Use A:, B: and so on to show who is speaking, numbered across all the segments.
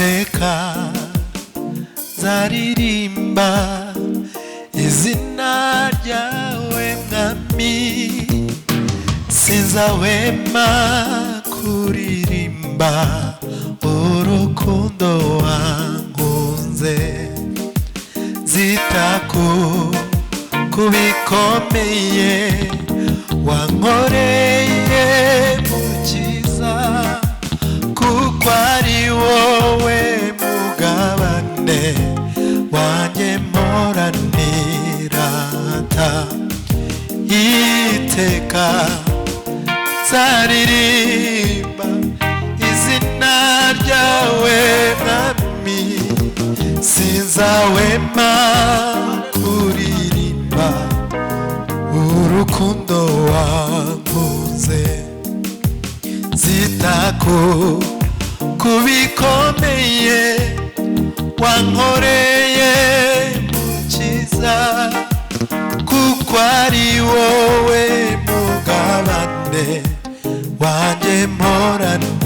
A: Iteka nzaririmba izina ryawe, Mwami, sinzahwema kuririmba urukundo wankunze. Nzita ku bikomeye wankoreye, Mukiza, kuko ari wowe mugabane wanjye mpora nirata. Iteka nzaririmba izina ryawe, Mwami, sinzahwema kuririmba urukundo wankunze. Nzita ku bikomeye wankoreye, Mukiza, kuko ari wowe mugabane wanjye mpora nirata.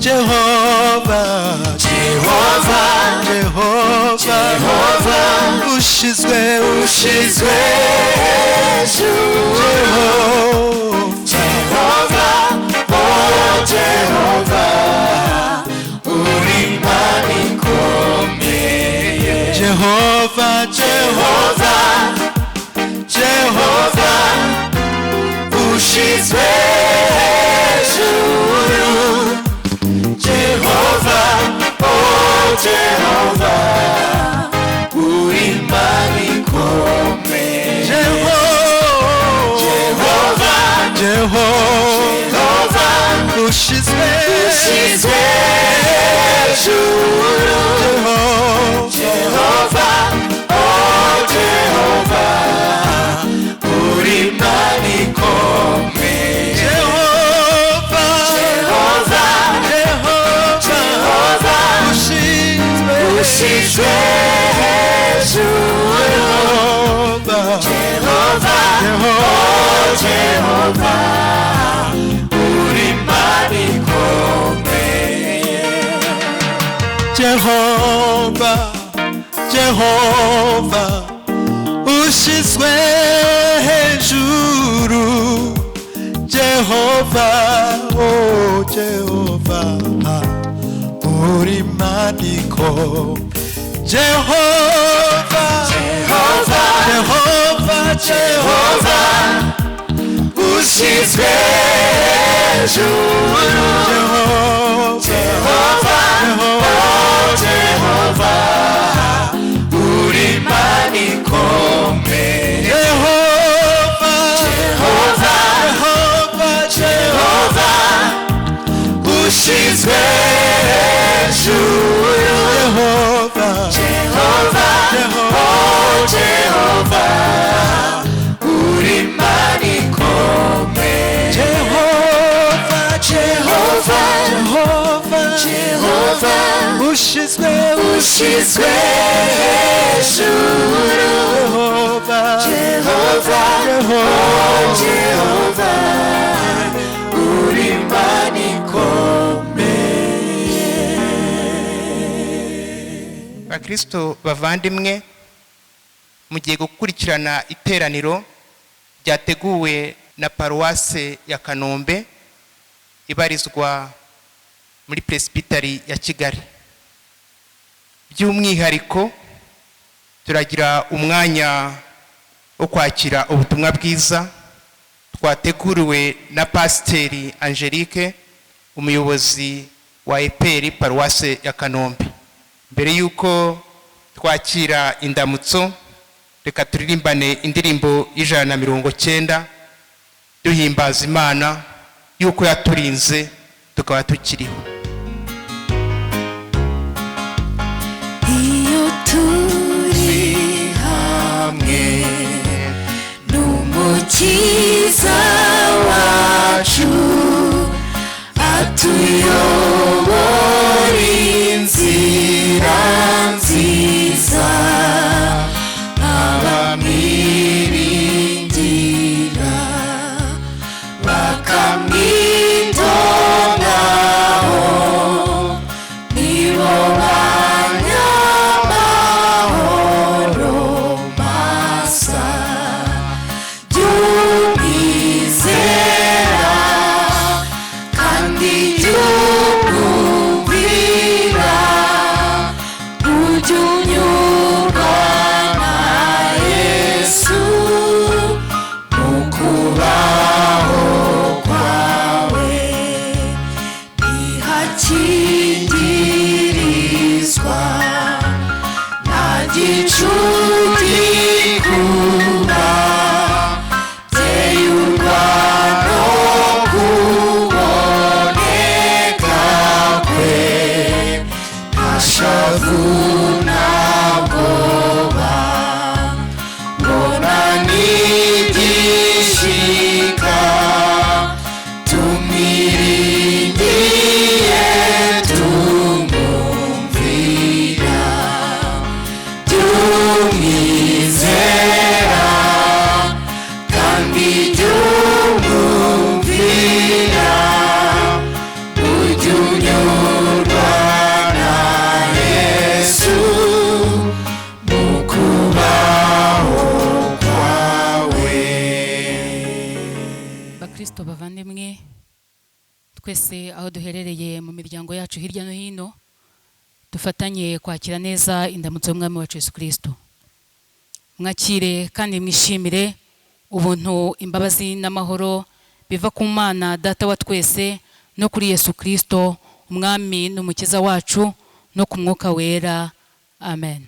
A: Jehova,
B: Jehova,
A: Jehova,
B: Jehova,
A: ushizwe
B: ushizwe hejuru.
A: Jehova,
B: Jehova, oh Jehova, uri Imana ikomeye.
A: Jehova,
B: Jehova,
A: Jehova,
B: Jehova, ushizwe hejuru. Jehova, oh Jehova, uri Imana ikomeye.
A: Jehova,
B: Jehova,
A: Jehova,
B: Jehova,
A: ushizwe
B: ushizwe hejuru.
A: Jehova,
B: Jehova, oh Jehova, uri Imana ikomeye.
A: Jehova,
B: Jehova,
A: Jehova,
B: Jehova,
A: ushizwe
B: ushizwe hejuru.
A: Jehova,
B: Jehova,
A: Jehova,
B: oh Jehova, uri Imana ikomeye.
A: Jehova, Jehova, ushizwe hejuru. Jehova, oh Jehova, uri Imana iko Jehova,
B: Jehova,
A: Jehova,
B: Jehova, ushizwe hejuru.
A: Jehova,
B: Jehova, oh Jehova, uri Imana ikomeye.
A: Jehova,
B: Jehova,
A: Jehova,
B: Jehova, ushizwe hejuru.
A: Jehova,
B: Jehova, oh Jehova, uri Imana ikomeye.
A: Jehova,
B: Jehova,
A: Jehova,
B: Jehova,
A: ushizwe
B: ushizwe hejuru.
A: Jehova,
B: Jehova, oh Jehova, uri Imana ikomeye.
C: Bakristo bavandimwe, mugiye gukurikirana iteraniro ryateguwe na Paruwase ya Kanombe ibarizwa muri Presbytery ya Kigali. By'umwihariko turagira umwanya wo kwakira ubutumwa bwiza twateguriwe na Pasiteri Angelique, umuyobozi wa EPR Paruwase ya Kanombe. Mbere y'uko twakira indamutso, reka turirimbane indirimbo y'190 duhimbaza Imana y'uko yaturinze tukaba tukiriho.
B: Iyo turi hamwe n'Umukiza wacu, atuyobora inzira nziza, abamwiringira bakamwitonaho.
D: Kristo bavandimwe, twese aho duherereye mu miryango yacu hirya no hino, dufatanye kwakira neza indamutso y'Umwami wacu Yesu Kristo. Mwakire kandi mwishimire ubuntu, imbabazi n'amahoro biva ku Mana Data wa twese no kuri Yesu Kristo Umwami n'Umukiza wacu no ku Mwuka Wera. Amen.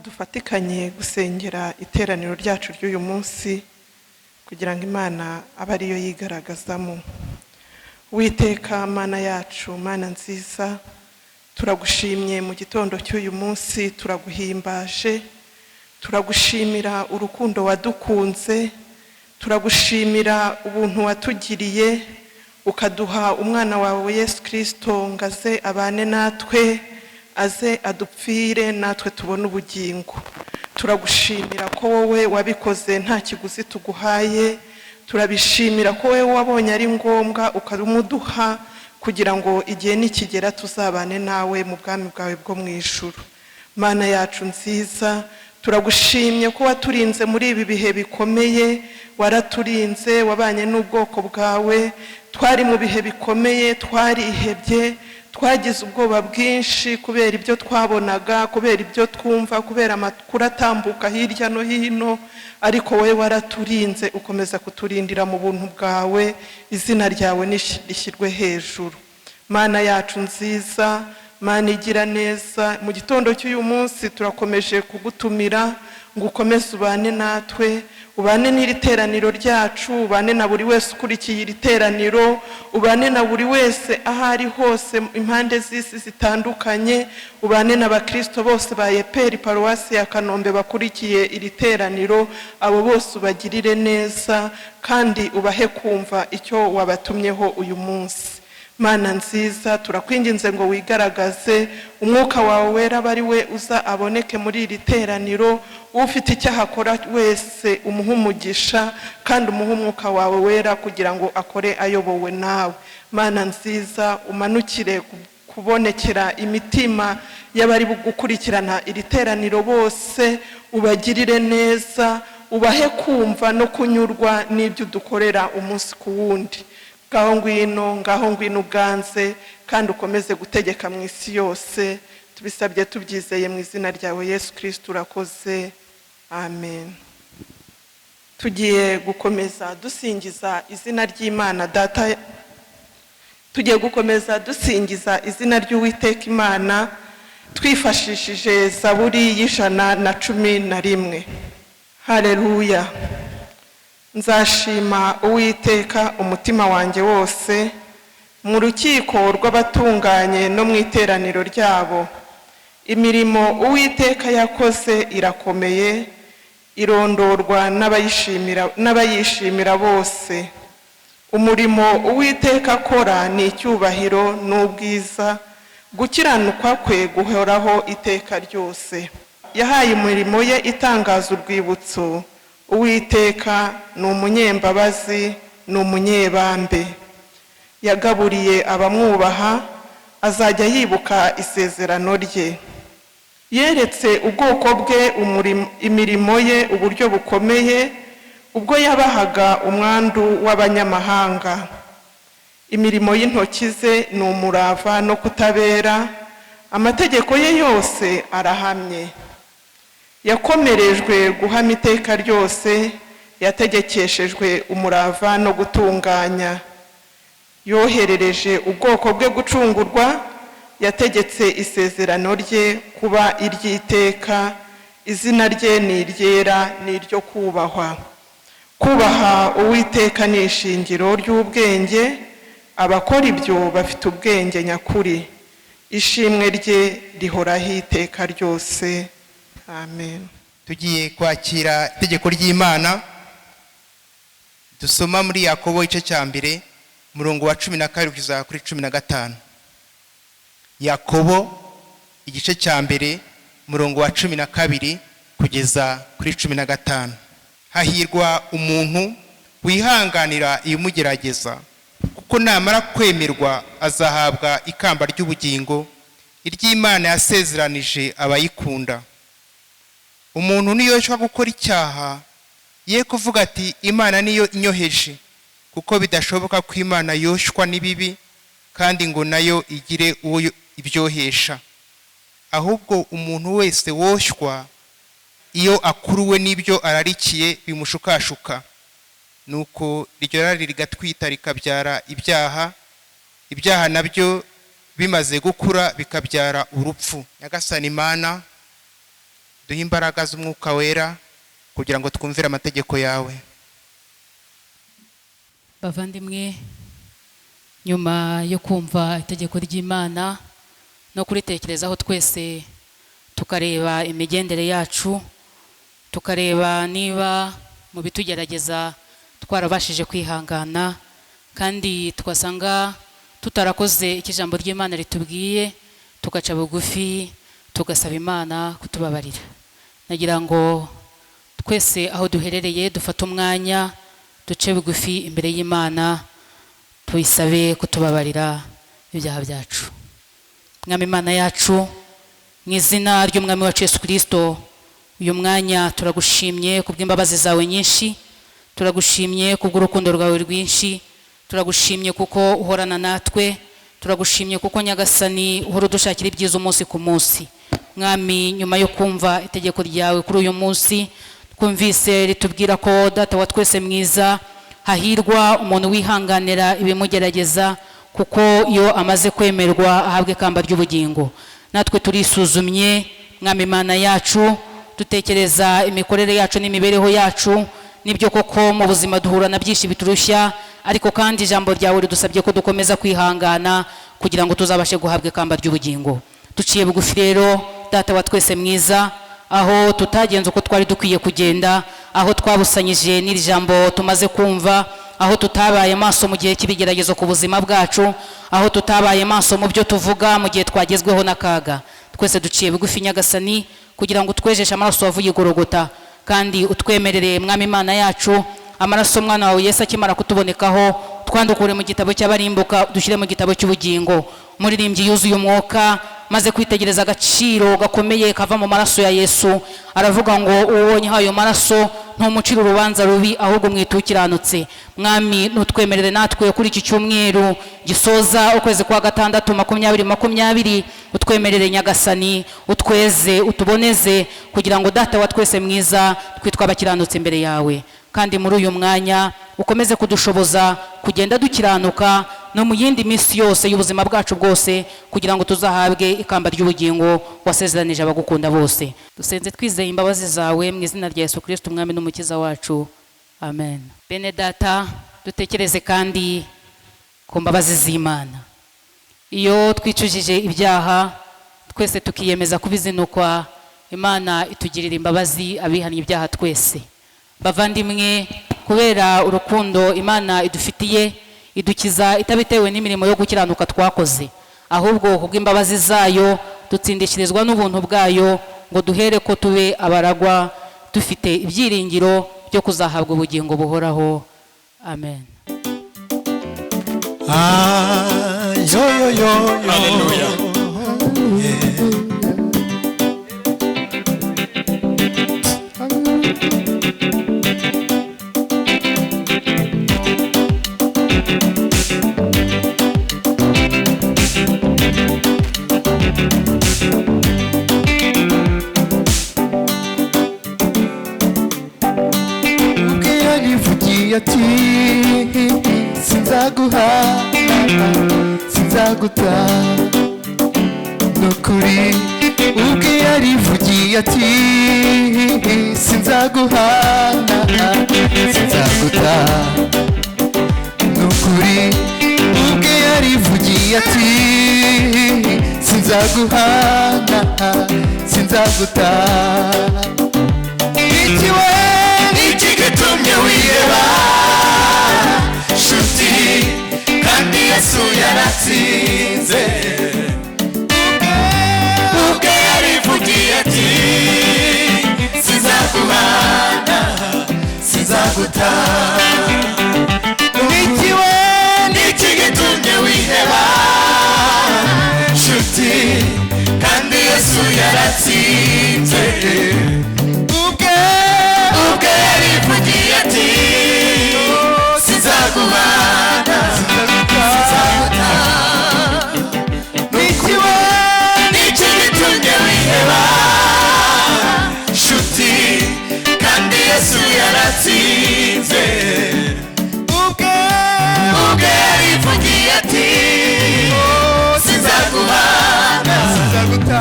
E: Dufatikanye gusengera iteraniro ryacu ry'uyu munsi kugira ngo Imana abe ariyo yigaragazamo. Witeka Mana yacu, Mana nziza, turagushimye mu gitondo cy'uyu munsi, turaguhimbaje, turagushimira urukundo wadukunze, turagushimira ubuntu watugiriye, ukaduha umwana wawe Yesu Kristo ngo aze abane natwe, aze adupfire natwe tubone ubugingo. Turagushimira ko wowe wabikoze nta kiguzi tuguhaye, turabishimira ko wowe wabonye ari ngombwa ukamuduha kugira ngo igihe nikigera tuzabane nawe mu bwami bwawe bwo mu ijuru. Mana yacu nziza, turagushimye ko waturinze muri ibi bihe bikomeye, waraturinze, wabanye n'ubwoko bwawe. Twari mu bihe bikomeye, twarihebye, twagize ubwoba bwinshi kubera ibyo twabonaga, kubera ibyo twumva, kubera amakuru atambuka hirya no hino, ariko wowe waraturinze, ukomeza kuturindira mu buntu bwawe. Izina ryawe rishyirwe hejuru. Mana yacu nziza, Mana igira neza, mu gitondo cy'uyu munsi turakomeje kugutumira ngo ukomeze ubane natwe, ubane n'iri teraniro ryacu, ubane na buri wese ukurikiye iri teraniro, ubane na buri wese aho ari hose impande z'isi zitandukanye, ubane n'abakristo bose ba EPR Paruwasi ya Kanombe bakurikiye iri teraniro, abo bose ubagirire neza kandi ubahe kumva icyo wabatumyeho uyu munsi. Mana nziza, turakwinginze ngo wigaragaze, umwuka wawe wera abe ari we uza aboneke muri iri teraniro, ufite icyaha akora wese umuhe umugisha kandi umuhe umwuka wawe wera kugira ngo akore ayobowe nawe. Mana nziza, umanukire kubonekera imitima y'abari gukurikirana iri teraniro bose, ubagirire neza, ubahe kumva no kunyurwa n'ibyo udukorera umunsi ku wundi. Ngaho ngwino, ngaho ngwino uganze kandi ukomeze gutegeka mu isi yose. Tubisabye tubyizeye mu izina ryawe Yesu Kristo, urakoze. Amen. Tugiye gukomeza dusingiza izina ry'Imana Data, tugiye gukomeza dusingiza izina ry'Uwiteka Imana twifashishije Zaburi y'111. Haleluya. Nzashima Uwiteka umutima wanjye wose, mu rukiko rw'abatunganye no mu iteraniro ryabo. Imirimo Uwiteka yakoze irakomeye, irondorwa n'abayishimira bose. Umurimo Uwiteka akora ni icyubahiro n'ubwiza, gukiranuka kwe guhoraho iteka ryose. Yahaye imirimo ye itangaza urwibutso. Uwiteka ni umunyembabazi, ni umunyebambe. Yagaburiye abamwubaha, azajya yibuka isezerano rye. Yeretse ubwoko bwe imirimo ye uburyo bukomeye, ubwo yabahaga umwandu w'abanyamahanga. Imirimo y'intoki ze ni umurava no kutabera, amategeko ye yose arahamye. Yakomerejwe guhama iteka ryose, yategekeshejwe umurava no gutunganya. Yoherereje ubwoko bwe gucungurwa, yategetse isezerano rye kuba iry'iteka. Izina rye ni iryera, ni iryo kubahwa. Kubaha Uwiteka ni ishingiro ry'ubwenge, abakora ibyo bafite ubwenge nyakuri. Ishimwe rye rihoraho iteka ryose. Amen.
C: Tugiye kwakira itegeko ry'Imana dusoma muri Yakobo igice cya 1 umurongo wa 12 kugeza kuri 15. Yakobo igice cya 1 umurongo wa 12 kugeza kuri 15. Hahirwa umuntu wihanganira ibimugerageza, kuko namara kwemerwa azahabwa ikamba ry'ubugingo iry'Imana yasezeranije abayikunda. Umuntu niyoshwa gukora icyaha, ye kuvuga ati Imana niyo inyoheje, Kuko bidashoboka ko Imana yoshywa n'ibibi, kandi ngo nayo igire uwo ibyohesha. Ahubwo umuntu wese woshywa iyo akuruwe n'ibyo ararikiye bimushukashuka, nuko iryo rari rigatwita rikabyara ibyaha, ibyaha nabyo bimaze gukura bikabyara urupfu. Nyagasani Imana, duhe imbaraga z'Umwuka Wera kugira ngo twumvire amategeko yawe.
D: Bavandimwe, nyuma yo kumva itegeko ry'Imana no kuritekerezaho twese, tukareba imigendere yacu, tukareba niba mu bitugerageza twarabashije kwihangana, kandi twasanga tutarakoze icyo ijambo ry'Imana ritubwiye, tugaca bugufi tugasaba Imana kutubabarira. Nagira ngo twese aho duherereye dufate umwanya, duce bugufi imbere y'Imana, tuyisabe kutubabarira ibyaha byacu. Mwami Imana yacu, mu izina ry'Umwami wacu Yesu Kristo, uyu mwanya turagushimye kubw'imbabazi zawe nyinshi, turagushimye kubw'urukundo rwawe rwinshi, turagushimye kuko uhorana natwe, turagushimye kuko Nyagasani uhora udushakira ibyiza umunsi ku munsi. Mwami, nyuma yo kumva itegeko ryawe kuri uyu munsi, twumvise ritubwira ko Data wa twese mwiza, hahirwa umuntu wihanganira ibimugerageza, kuko iyo amaze kwemerwa ahabwa ikamba ry'ubugingo. Natwe turisuzumye, Mwami Imana yacu, dutekereza imikorere yacu n'imibereho yacu. Nibyo koko mu buzima duhura na byinshi biturushya, ariko kandi ijambo ryawe ridusabye ko dukomeza kwihangana kugira ngo tuzabashe guhabwa ikamba ry'ubugingo. Duciye bugufi rero, Data wa twese mwiza, aho tutagenze uko twari dukwiye kugenda, aho twabusanyije n'iri jambo tumaze kumva, aho tutabaye maso mu gihe cy'ibigeragezo ku buzima bwacu, aho tutabaye maso mu byo tuvuga mu gihe twagezweho n'akaga, twese duciye bugufi Nyagasani kugira ngo utwejeshe amaraso wavuye i Golgota, kandi utwemerere, Mwami Imana yacu, amaraso mwana wawe Yesu akimara kutubonekaho, twandukure mu gitabo cy'abarimbuka, dushyire mu gitabo cy'ubugingo. Umuririmbyi yuzuye umwuka, maze kwitegereza agaciro gakomeye kava mu maraso ya Yesu, aravuga ngo uwonye ayo maraso ntumucire urubanza rubi, ahubwo mwite ukiranutse. Mwami, nutwemerere natwe kuri iki cyumweru gisoza ukwezi kwa gatandatu 2020, utwemerere Nyagasani, utweze, utuboneze, kugira ngo Data wa twese mwiza twitwa abakiranutse imbere yawe. Kandi muri uyu mwanya ukomeze kudushoboza kugenda dukiranuka no mu yindi minsi yose y'ubuzima bwacu bwose, kugira ngo tuzahabwe ikamba ry'ubugingo wasezeranije abagukunda bose. Dusenze twizeye imbabazi zawe mu izina rya Yesu Kristo Umwami n'Umukiza wacu, amen. Bene Data, dutekereze kandi ku mbabazi z'Imana. Iyo twicujije ibyaha twese tukiyemeza kubizinukwa, Imana itugirira imbabazi abihannye ibyaha twese. Bavandimwe, kubera urukundo Imana idufitiye, idukiza itabitewe n'imirimo yo gukiranuka twakoze, ahubwo kubw'imbabazi zayo dutsindishirizwa n'ubuntu bwayo, ngo duhere ko tube abaragwa dufite ibyiringiro byo kuzahabwa ubugingo buhoraho, amen.
A: Ah, yo yo yo yo.
F: Hallelujah.
A: Yeah. Ubwe yarivugiye ati sinzaguha, sinzaguta, nukuri. Ubwe yarivugiye ati sinzaguhana, sinzaguta, nukuri. Ubwe yarivugiye ati sinzaguhana, sinzaguta. Iki we
B: Iki gitumye wiheba nshuti, kandi Yesu yaratsinze. Ubwe yarivugiye ati sinzaguhana, sinzaguta.
A: Iki we
B: Iki gitumye wiheba nshuti, kandi Yesu yaratsinze.
A: Ubwe
B: Ubwe yarivugiye ati sinzaguhana, yarivugiye ati sinzaguhana, sinzaguta.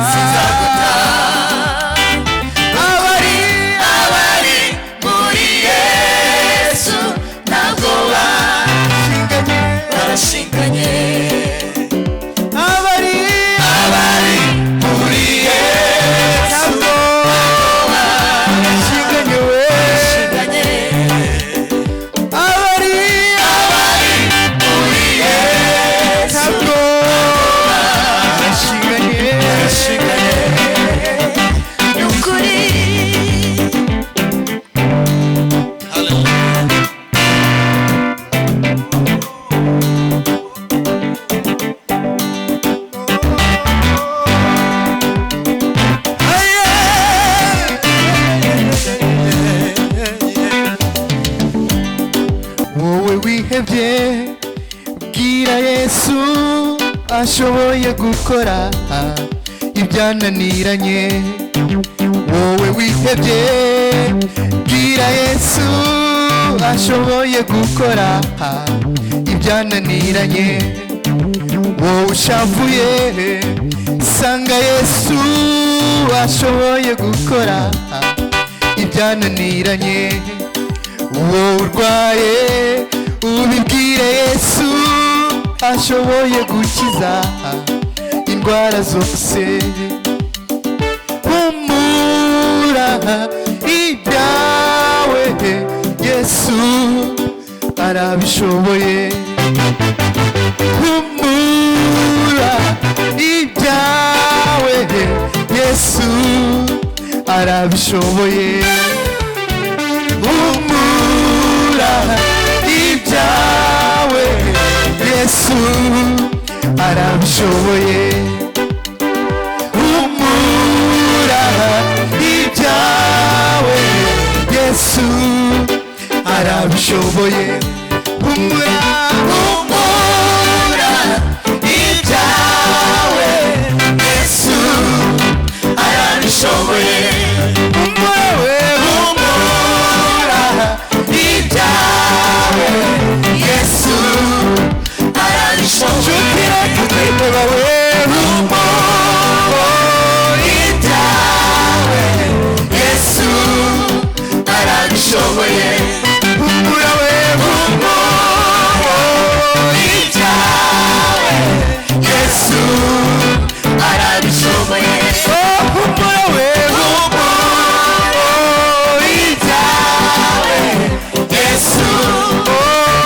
B: Abari muri Yesu ntabwo barashinganye. Abari muri Yesu ntabwo barashinganye. Abari muri Yesu ntabwo barashinganye. Ni ukuri.
A: Wowe wihebye, bwira Yesu ashoboye gukora ibyananiranye. Wowe wihebye, bwira Yesu ashoboye gukora ibyananiranye. Wowe ushavuye, sanga Yesu ashoboye gukora ibyananiranye. Wowe urwaye, ubibwire Yesu ashoboye gukiza indwara zose. Humura ibyawe, Yesu arabishoboye. Humura ibyawe, Yesu arabishoboye. Humura ibyawe, Yesu arabishoboye. Humura ibyawe, Yesu arabishoboye. Humura,
B: Humura ibyawe, Yesu arabishoboye.
A: Humura we,
B: Humura ibyawe, Yesu arabishoboye.
A: Nshuti reka kwiheba we.
B: Humura ibyawe, Yesu arabishoboye.
A: Humura we,
B: Humura ibyawe, Yesu arabishoboye.
A: Oh, humura we,
B: Humura ibyawe, Yesu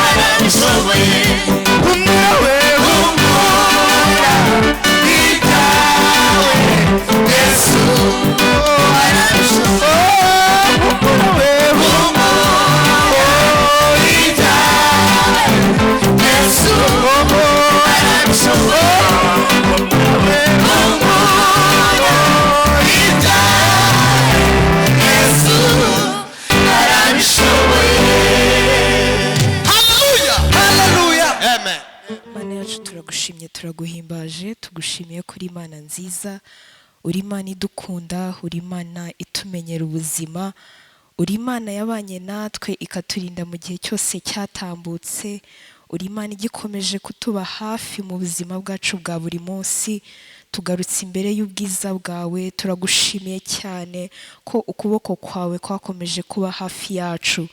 B: arabishoboye.
A: Humura we,
B: Humura ibyawe, Yesu arabishoboye.
A: Humura we,
B: Humura ibyawe, Yesu arabishoboye. Humura ibyawe, Yesu arabishoboye.
A: Haleluya, haleluya, amen.
F: Mana yacu, turagushimye, turaguhimbaje, tugushimiye kuri Imana nziza, uri Imana idukunda, uri Imana itumenyera ubuzima, uri Imana yabanye natwe ikaturinda mu gihe cyose cyatambutse, uri Imana igikomeje kutuba hafi mu buzima bwacu bwa buri munsi. Tugarutse imbere y'ubwiza bwawe, turagushimiye cyane ko ukuboko kwawe kwakomeje kuba hafi yacu.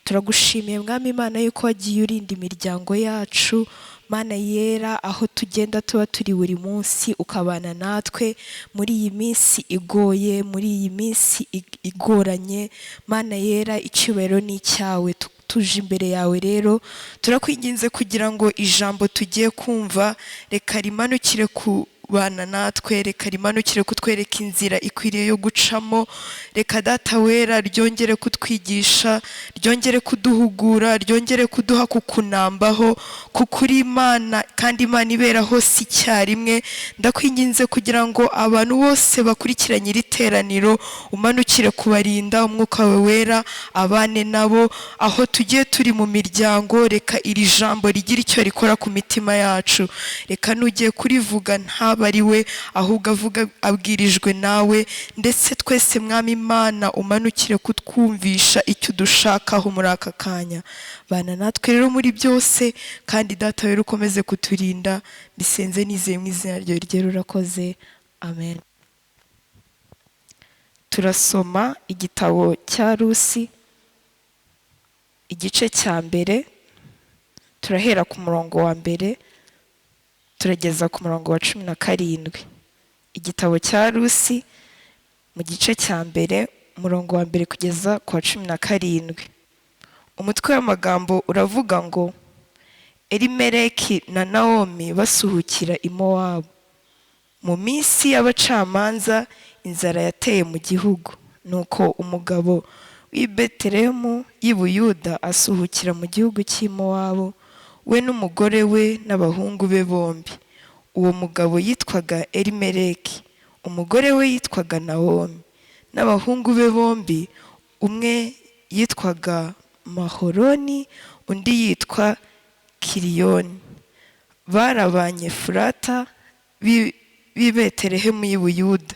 F: Turagushimiye Mwami Imana yuko wagiye urinda imiryango yacu, Mana yera, aho tugenda tuba turi buri munsi ukabana natwe muri iyi minsi igoye, muri iyi minsi igoranye. Mana yera, icyubahiro ni icyawe. Tuje imbere yawe rero, turakwinginze kugira ngo ijambo tugiye kumva reka rimanukire ku bana natwe, reka rimanukire kutwereka inzira ikwiriye yo gucamo. Reka Data wera ryongere kutwigisha, ryongere kuduhugura, ryongere kuduha kukunambaho, kuko uri Imana kandi Imana ibera hose icyarimwe. Ndakwinginze kugira ngo abantu bose bakurikiranye iri teraniro umanukire kubarinda, umwuka wawe wera abane nabo aho tugiye turi mu miryango. Reka iri jambo rigira icyo rikora ku mitima yacu, reka n'ugiye kurivuga ntabwo ntaba ari we, ahubwo avuga abwirijwe nawe. Ndetse twese, Mwami Imana, umanukire kutwumvisha icyo udushakaho muri aka kanya. Bana natwe rero muri byose, kandi Data rero ukomeze kuturinda. Mbisenze nizeye mu izina ryawe ryera, urakoze, amen. Turasoma igitabo cya Rusi, igice cya mbere, turahera ku murongo wa mbere turageza ku murongo wa 17. Igitabo cya Rusi mu gice cya mbere, umurongo wa mbere kugeza ku wa 17. Umutwe w'amagambo uravuga ngo: Elimeleki na Nawomi basuhukira i Mowabu. Mu minsi y'abacamanza inzara yateye mu gihugu, nuko umugabo w'i Betelehemu y'i Buyuda asuhukira mu gihugu cy'i Mowabu, we n'umugore we n'abahungu be bombi. Uwo mugabo yitwaga Elimeleki, umugore we yitwaga Nawomi, n'abahungu be bombi, umwe yitwaga Maholoni, undi yitwa Kiliyoni. Bari Abanyefurata b'i Betelehemu y'i Buyuda,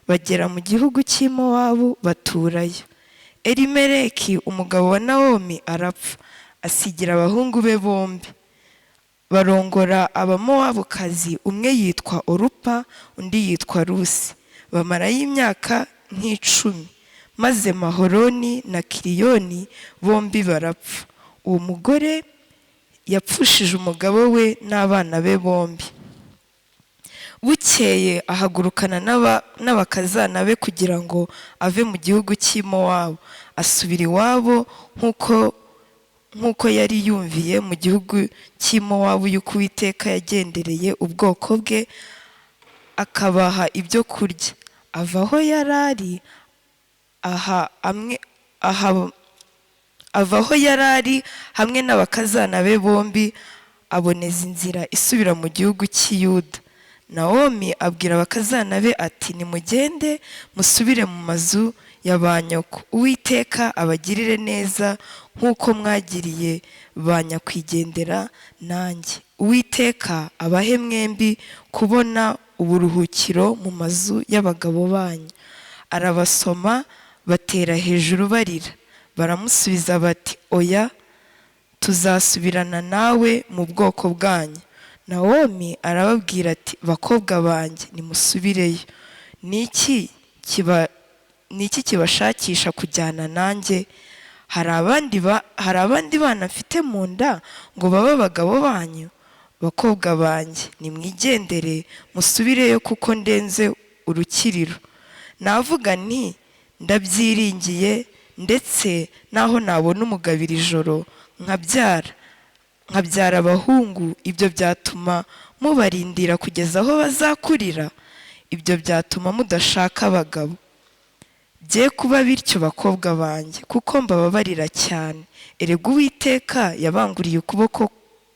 F: bagera mu gihugu cy'i Mowabu baturayo. Elimeleki umugabo wa Nawomi arapfa, asigira abahungu be bombi. Barongora Abamowabukazi, umwe yitwa Orupa, undi yitwa Rusi. Bamarayo imyaka nk'icumi, maze Maholoni na Kiliyoni bombi barapfa. Uwo mugore yapfushije umugabo we n'abana be bombi. Bukeye ahagurukana n'abakazana be kugira ngo ave mu gihugu cy'i Mowabu, asubira iwabo nk'uko yari yumviye mu gihugu cy'i Mowabu y'uko Uwiteka yagendereye ubwoko bwe akabaha ibyo kurya. Ava aho yari ari aha amwe aha ava aho yari ari hamwe n'abakazana be bombi, aboneza inzira isubira mu gihugu cy'i Yuda. Nawomi abwira abakazana be ati: nimugende musubire mu mazu ya ba nyoko, Uwiteka abagirire neza nk'uko mwagiriye ba nyakwigendera nanjye. Uwiteka abahe mwembi kubona uburuhukiro mu mazu y'abagabo banyu. Arabasoma, batera hejuru barira. Baramusubiza bati: oya, tuzasubirana nawe mu bwoko bwanyu. Nawomi arababwira ati: bakobwa banjye, nimusubireyo. Ni iki kibashakisha kujyana nanjye? Hari abandi bana mfite mu nda ngo babe abagabo banyu? Bakobwa banjye, nimwigendere musubireyo, kuko ndenze urukiriro. Navuga nti: ndabyiringiye, ndetse naho nabona umugabira ijoro nkabyara abahungu, ibyo byatuma mubarindira kugeza aho bazakurira? Ibyo byatuma mudashaka abagabo? Bye kuba bityo, bakobwa banjye, kuko mbababarira cyane. Erega Uwiteka yabanguriye ukuboko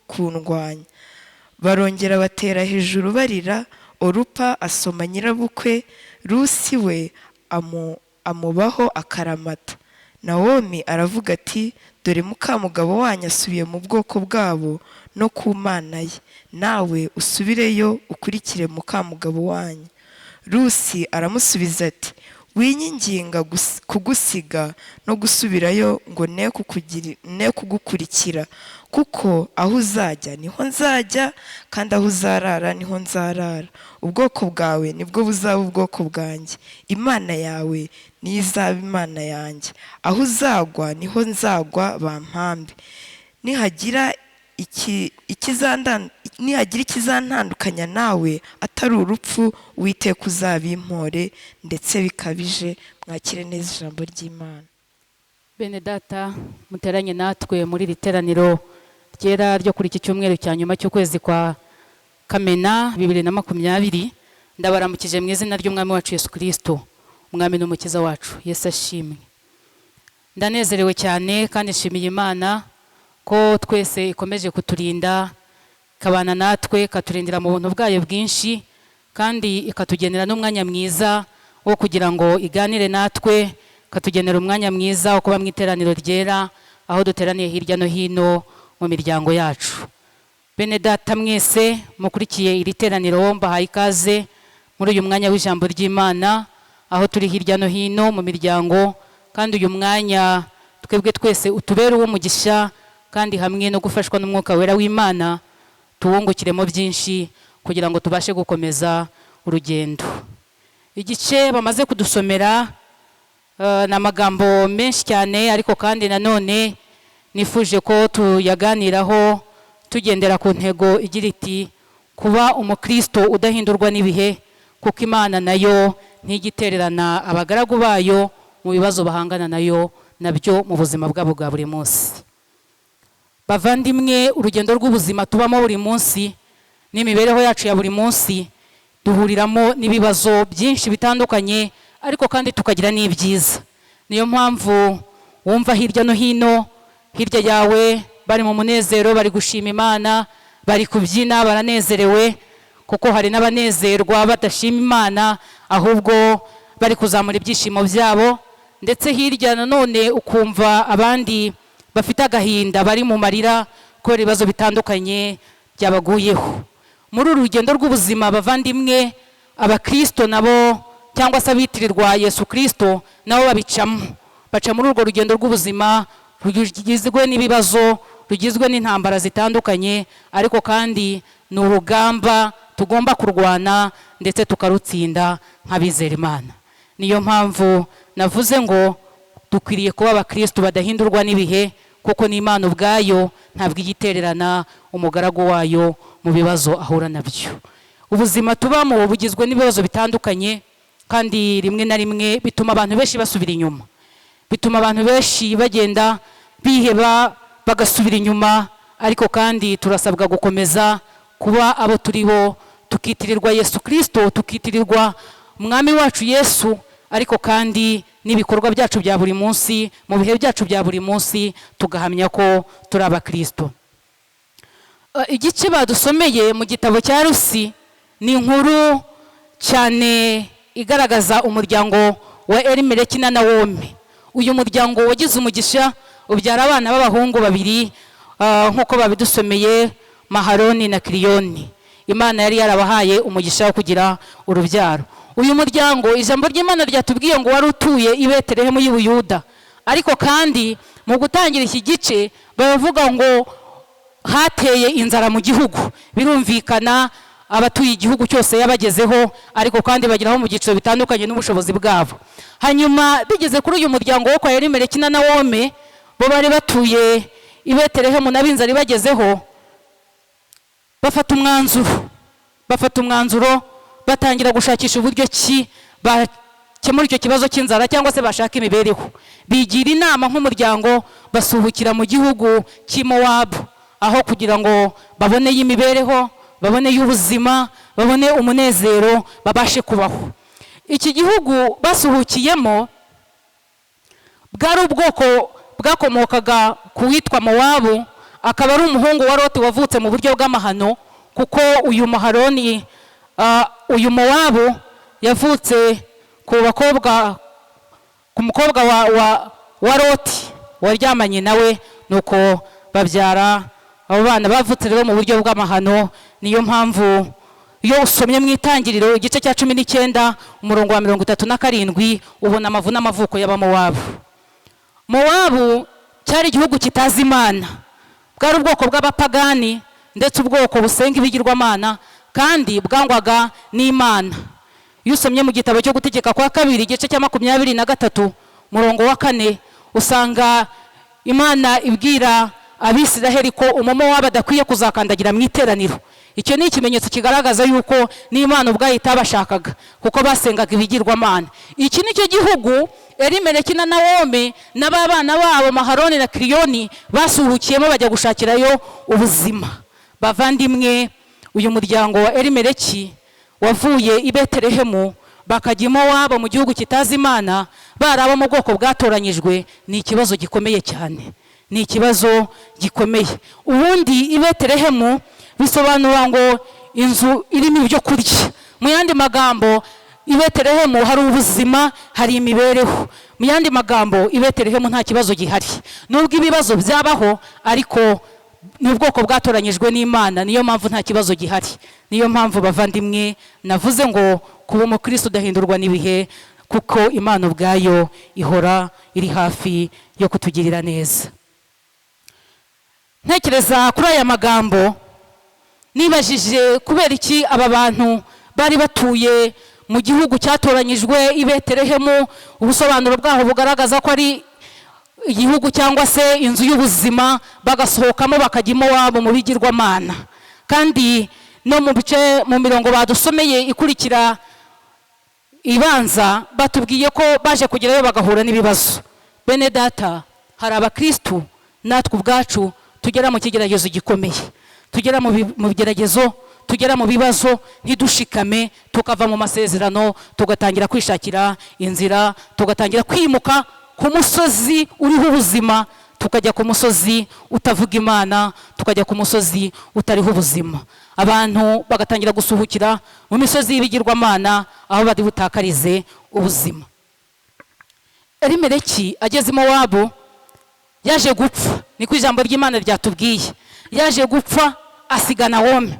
F: kundwanya. Barongera batera hejuru barira. Orupa asoma nyirabukwe, Rusi we amubaho akaramata. Nawomi aravuga ati: dore mukamugabo wanyu asubiye mu bwoko bwabo no ku Mana ye, nawe usubireyo ukurikire mukamugabo wanyu. Rusi aramusubiza ati: winyinginga kugusiga no gusubirayo ngo ne kugukurikira, kuko aho uzajya niho nzajya, kandi aho uzarara niho nzarara. Ubwoko bwawe nibwo buzaba ubwoko bwanjye, Imana yawe niyo izaba Imana yanjye. Aho uzagwa niho nzagwa, bampambe. Nihagira ikizantandukanya nawe atari urupfu, Uwiteka uzabimpore ndetse bikabije. Mwakire neza ijambo ry'Imana.
D: Bene data muteranye natwe muri iri teraniro ryera ryo kuri iki cyumweru cya nyuma cy'ukwezi kwa Kamena 2020, ndabaramukije mu izina ry'Umwami wacu Yesu Kristo, Umwami n'Umukiza wacu. Yesu ashimwe. Ndanezerewe cyane kandi nshimiye Imana ko twese ikomeje kuturinda, ikabana natwe, ikaturindira mu buntu bwayo bwinshi, kandi ikatugenera n'umwanya mwiza wo kugira ngo iganire natwe, ikatugenera umwanya mwiza wo kuba mu iteraniro ryera aho duteraniye hirya no hino mu miryango yacu. Bene data mwese mukurikiye iri teraniro, mbahaye ikaze muri uyu mwanya w'ijambo ry'Imana, aho turi hirya no hino mu miryango, kandi uyu mwanya twebwe twese utubere uw'umugisha, kandi hamwe no gufashwa n'Umwuka Wera w'Imana tuwungukiremo byinshi kugira ngo tubashe gukomeza urugendo. Igice bamaze kudusomera ni amagambo menshi cyane, ariko kandi nanone nifuje ko tuyaganiraho tugendera ku ntego igira iti: kuba umukristo udahindurwa n'ibihe, kuko Imana nayo ntigitererana abagaragu bayo mu bibazo bahangana nayo nabyo mu buzima bwabo bwa buri munsi. Bavandimwe, urugendo rw'ubuzima tubamo buri munsi n'imibereho yacu ya buri munsi duhuriramo n'ibibazo byinshi bitandukanye, ariko kandi tukagira n'ibyiza. Niyo mpamvu wumva hirya no hino, hirya yawe bari mu munezero, bari gushima Imana, bari kubyina, baranezerewe, kuko hari n'abanezerwa badashima Imana, ahubwo bari kuzamura ibyishimo byabo. Ndetse hirya nanone ukumva abandi bafite agahinda, bari mu marira kubera ibibazo bitandukanye byabaguyeho. Muri uru rugendo rw'ubuzima, bavandimwe, abakristo nabo, cyangwa se abitirirwa Yesu Kristo, nabo babicamo, baca muri urwo rugendo rw'ubuzima rugizwe n'ibibazo, rugizwe n'intambara zitandukanye, ariko kandi ni urugamba tugomba kurwana ndetse tukarutsinda nk'abizera Imana. Niyo mpamvu navuze ngo dukwiriye kuba abakristo badahindurwa n'ibihe, kuko n'Imana ubwayo ntabwo ijya umugaragu wayo mu bibazo ahura nabyo. Ubuzima tubamo bugizwe n'ibibazo bitandukanye, kandi rimwe na rimwe bituma abantu benshi basubira inyuma, bituma abantu benshi bagenda biheba, bagasubira inyuma. Ariko kandi turasabwa gukomeza kuba abo turi bo, tukitirirwa Yesu Kristo, tukitirirwa Umwami wacu Yesu, ariko kandi n'ibikorwa byacu bya buri munsi, mu bihe byacu bya buri munsi, tugahamya ko turi abakristo. Igice badusomeye mu gitabo cya Rusi ni inkuru cyane igaragaza umuryango wa Elimeleki na Nawomi. Uyu muryango wagize umugisha, ubyara abana b'abahungu babiri, nk'uko babidusomeye, Maharoni na Kiriyoni. Imana yari yarabahaye umugisha wo kugira urubyaro. Uyu muryango, ijambo ry'Imana ryatubwiye ngo wari utuye i Betelehemu y'i Buyuda, ariko kandi mu gutangira iki gice baravuga ngo hateye inzara mu gihugu. Birumvikana, abatuye igihugu cyose yabagezeho, ariko kandi bageraho mu byiciro bitandukanye n'ubushobozi bwabo. Hanyuma bigeze kuri uyu muryango wo kwa Elimeleki na Nawomi, bo bari batuye i Betelehemu, n'ab'inzara ibagezeho, bafata umwanzuro, batangira gushakisha uburyo ki bakemura icyo kibazo cy'inzara, cyangwa se bashaka imibereho. Bigira inama nk'umuryango, basuhukira mu gihugu cy'i Mowabu, aho kugira ngo baboneyo imibereho, baboneyo ubuzima, babone umunezero, babashe kubaho. Iki gihugu basuhukiyemo bwari ubwoko bwakomokaga ku witwa Mowabu, akaba ari umuhungu wa Loti wavutse mu buryo bw'amahano, kuko uyu Maharoni, uyu Mowabu yavutse ku bakobwa, ku mukobwa wa Loti waryamanye nawe, nuko babyara abo bana bavutse rero mu buryo bw'amahano. Niyo mpamvu iyo usomye mu Itangiriro igice cya 19, umurongo wa 37, ubona amavu n'amavuko y'Abamowabu. Mowabu cyari igihugu kitazi Imana, bwari ubwoko bw'abapagani, ndetse ubwoko busenga ibigirwamana, kandi bwangwaga n'Imana. Iyo usomye mu gitabo cyo Gutegeka kwa Kabiri igice cya 23, umurongo wa 4, usanga Imana ibwira Abisiraheli ko Umumowabu adakwiye kuzakandagira mu iteraniro. Icyo ni ikimenyetso kigaragaza yuko n'Imana ubwayo itabashakaga, kuko basengaga ibigirwamana. Iki ni cyo gihugu Elimeleki na Nawomi n'ababana babo Maharoni na Kiriyoni basuhukiyemo, bajya gushakirayo ubuzima. Bavandimwe, uyu muryango wa Elimeleki wavuye i Betelehemu bakajya i Mowabu mu gihugu kitazi Imana, bari abo mu bwoko bwatoranyijwe, ni ikibazo gikomeye cyane, ni ikibazo gikomeye. Ubundi i Betelehemu bisobanura ngo inzu irimo ibyo kurya. Mu yandi magambo, i Betelehemu hari ubuzima, hari imibereho. Mu yandi magambo, i Betelehemu nta kibazo gihari, nubwo ibibazo byabaho, ariko Ni ubwoko bwatoranyijwe n'Imana, niyo mpamvu nta kibazo gihari. Niyo mpamvu, bavandimwe, navuze ngo kuba umukristo udahindurwa n'ibihe, kuko Imana ubwayo ihora iri hafi yo kutugirira neza. Ntekereza kuri aya magambo, nibajije kubera iki aba bantu bari batuye mu gihugu cyatoranyijwe i Betelehemu, ubusobanuro bwaho bugaragaza ko ari igihugu cyangwa se inzu y'ubuzima, bagasohokamo bakajya iwabo mu bigirwamana. Kandi no mu bice, mu mirongo badusomeye ikurikira ibanza, batubwiye ko baje kugerayo bagahura n'ibibazo. Bene data, hari abakristu natwe ubwacu tugera mu kigeragezo gikomeye, tugera mu bigeragezo, tugera mu bibazo, ntidushikame, tukava mu masezerano, tugatangira kwishakira inzira, tugatangira kwimuka ku musozi uriho ubuzima, tukajya ku musozi utavuga Imana, tukajya ku musozi utariho ubuzima. Abantu bagatangira gusuhukira mu misozi y'ibigirwamana aho bari butakarize ubuzima. Elimeleki ageze i Mowabu yaje gupfa, niko ijambo ry'Imana ryatubwiye. Yaje gupfa asiga Nawomi.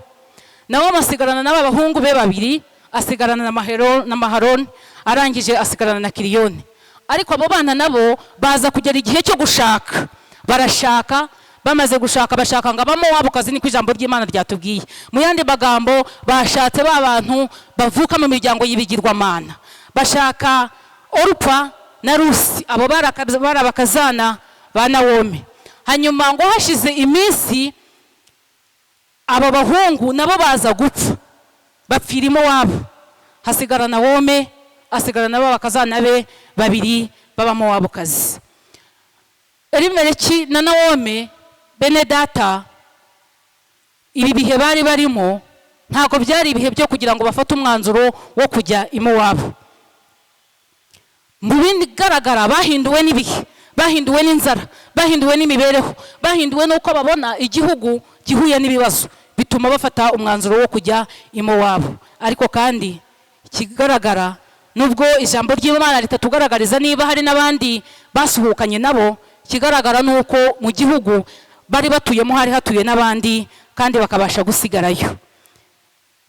D: Nawomi asigarana n'aba bahungu be babiri, asigarana na Maharoni, arangije asigarana na Kiriyoni. Ariko abo bana nabo baza kugera igihe cyo gushaka, barashaka. Bamaze gushaka, bashaka ngo Abamowabukazi, niko ijambo ry'Imana ryatubwiye. Mu yandi magambo, bashatse ba bantu bavuka mu miryango y'ibigirwamana, bashaka Orupa na Rusi. Abo bari abakazana ba Nawomi. Hanyuma ngo hashize iminsi abo bahungu nabo baza gupfa, bapfira iwabo, hasigara Nawomi, asigara nabo bakazana be babiri b'Abamowabukazi, Elimeleki na Nawomi. Bene data, ibi bihe bari barimo ntabwo byari ibihe byo kugira ngo bafate umwanzuro wo kujya iwabo. Mu bigaragara, bahinduwe n'ibihe, bahinduwe n'inzara, bahinduwe n'imibereho, bahinduwe n'uko babona igihugu gihuye n'ibibazo, bituma bafata umwanzuro wo kujya iwabo. Ariko kandi ikigaragara, nubwo ijambo ry'Imana ritatugaragariza niba hari n'abandi basuhukanye nabo, ikigaragara ni uko mu gihugu bari batuyemo hari hatuye n'abandi kandi bakabasha gusigarayo.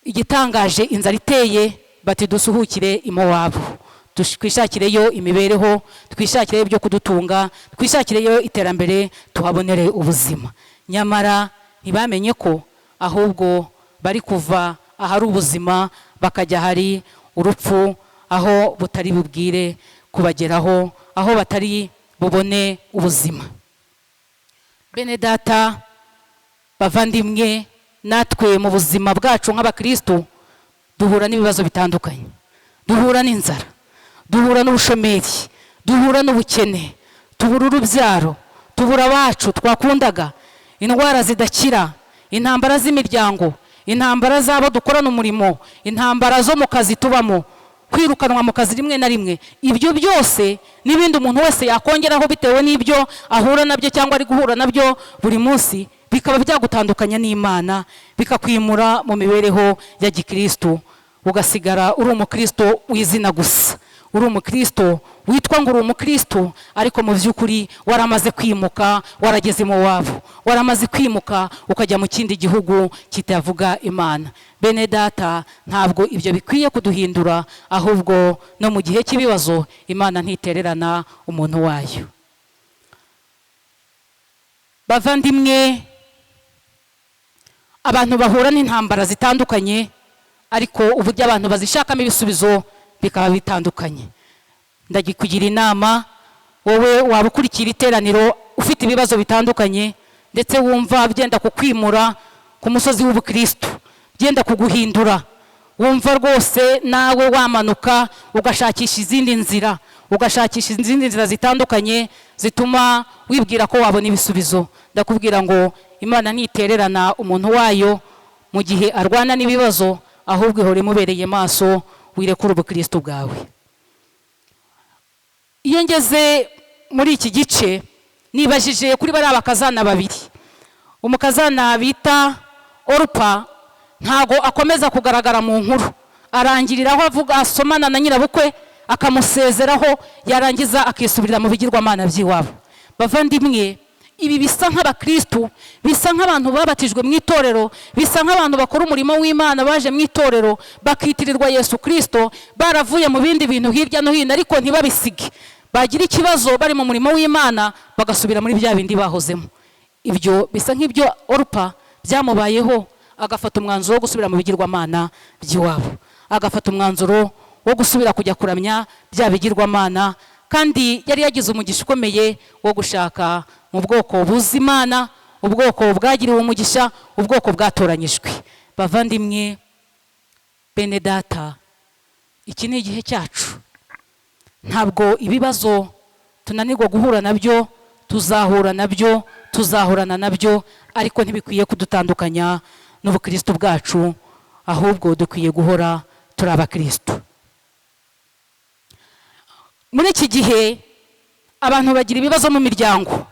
D: Igitangaje, inzara iteye, bati: "Dusuhukire iwabo, twishakireyo imibereho, twishakireyo ibyo kudutunga, twishakireyo iterambere, tuhabonere ubuzima." Nyamara ntibamenye ko ahubwo bari kuva ahari ubuzima bakajya ahari urupfu, aho butari bubwire kubageraho, aho batari bubone ubuzima. Bene data, bavandimwe, natwe mu buzima bwacu nk'abakristo duhura n'ibibazo bitandukanye. Duhura n'inzara, duhura n'ubushomeri, duhura n'ubukene, tubura urubyaro, tubura abacu twakundaga, indwara zidakira, intambara z'imiryango, intambara z'abo dukorana umurimo, intambara zo mu kazi tubamo, kwirukanwa mu kazi rimwe na rimwe. Ibyo byose n'ibindi umuntu wese yakongeraho bitewe n'ibyo ahura nabyo cyangwa ari guhura nabyo buri munsi, bikaba byagutandukanya n'Imana, bikakwimura mu mibereho ya gikristo, ugasigara uri umukristo w'izina gusa, uri umukristo witwa ngo uri umukristo, ariko mu by'ukuri waramaze kwimuka, warageze mu wabo, waramaze kwimuka ukajya mu kindi gihugu kitavuga Imana. Bene data, ntabwo ibyo bikwiye kuduhindura, ahubwo no mu gihe cy'ibibazo Imana ntitererana umuntu wayo. Bavandimwe, abantu bahura n'intambara zitandukanye, ariko uburyo abantu bazishakamo ibisubizo bikaba bitandukanye. Ndagikugira inama, wowe waba ukurikira iteraniro ufite ibibazo bitandukanye, ndetse wumva byenda kukwimura ku musozi w'ubukristo, byenda kuguhindura, wumva rwose nawe wamanuka ugashakisha izindi nzira, ugashakisha izindi nzira zitandukanye zituma wibwira ko wabona ibisubizo, ndakubwira ngo Imana ntitererana umuntu wayo mu gihe arwana n'ibibazo, ahubwo ihora imubereye maso. Wirekure ubukristo bwawe. Iyo ngeze muri iki gice, nibajije kuri bariya bakazana babiri. Umukazana bita Orupa ntago akomeza kugaragara mu nkuru, arangirira aho avuga asomana na nyirabukwe akamusezeraho, yarangiza akisubirira mu bigirwamana by'iwabo. Bavandimwe, Ibi bisa nk'abakristu, bisa nk'abantu babatijwe mu itorero, bisa nk'abantu bakora umurimo w'Imana, baje mu itorero bakitirirwa Yesu Kristo, baravuye mu bindi bintu hirya no hino, ariko ntibabisige. Bagira ikibazo bari mu murimo w'Imana bagasubira muri bya bindi bahozemo. Ibyo bisa nk'ibyo Orupa byamubayeho, agafata umwanzuro wo gusubira mu bigirwamana by'iwabo, agafata umwanzuro wo gusubira kujya kuramya bya bigirwamana. Kandi yari yagize umugisha ukomeye wo gushaka mu bwoko buzi Imana, ubwoko bwagiriwe umugisha, ubwoko bwatoranyijwe. Bavandimwe, bene data, iki ni igihe cyacu. Ntabwo ibibazo tunanirwa guhura nabyo, tuzahura nabyo, tuzahorana nabyo, ariko ntibikwiye kudutandukanya n'ubukristo bwacu, ahubwo dukwiye guhora turi abakristo. Muri iki gihe abantu bagira ibibazo mu miryango,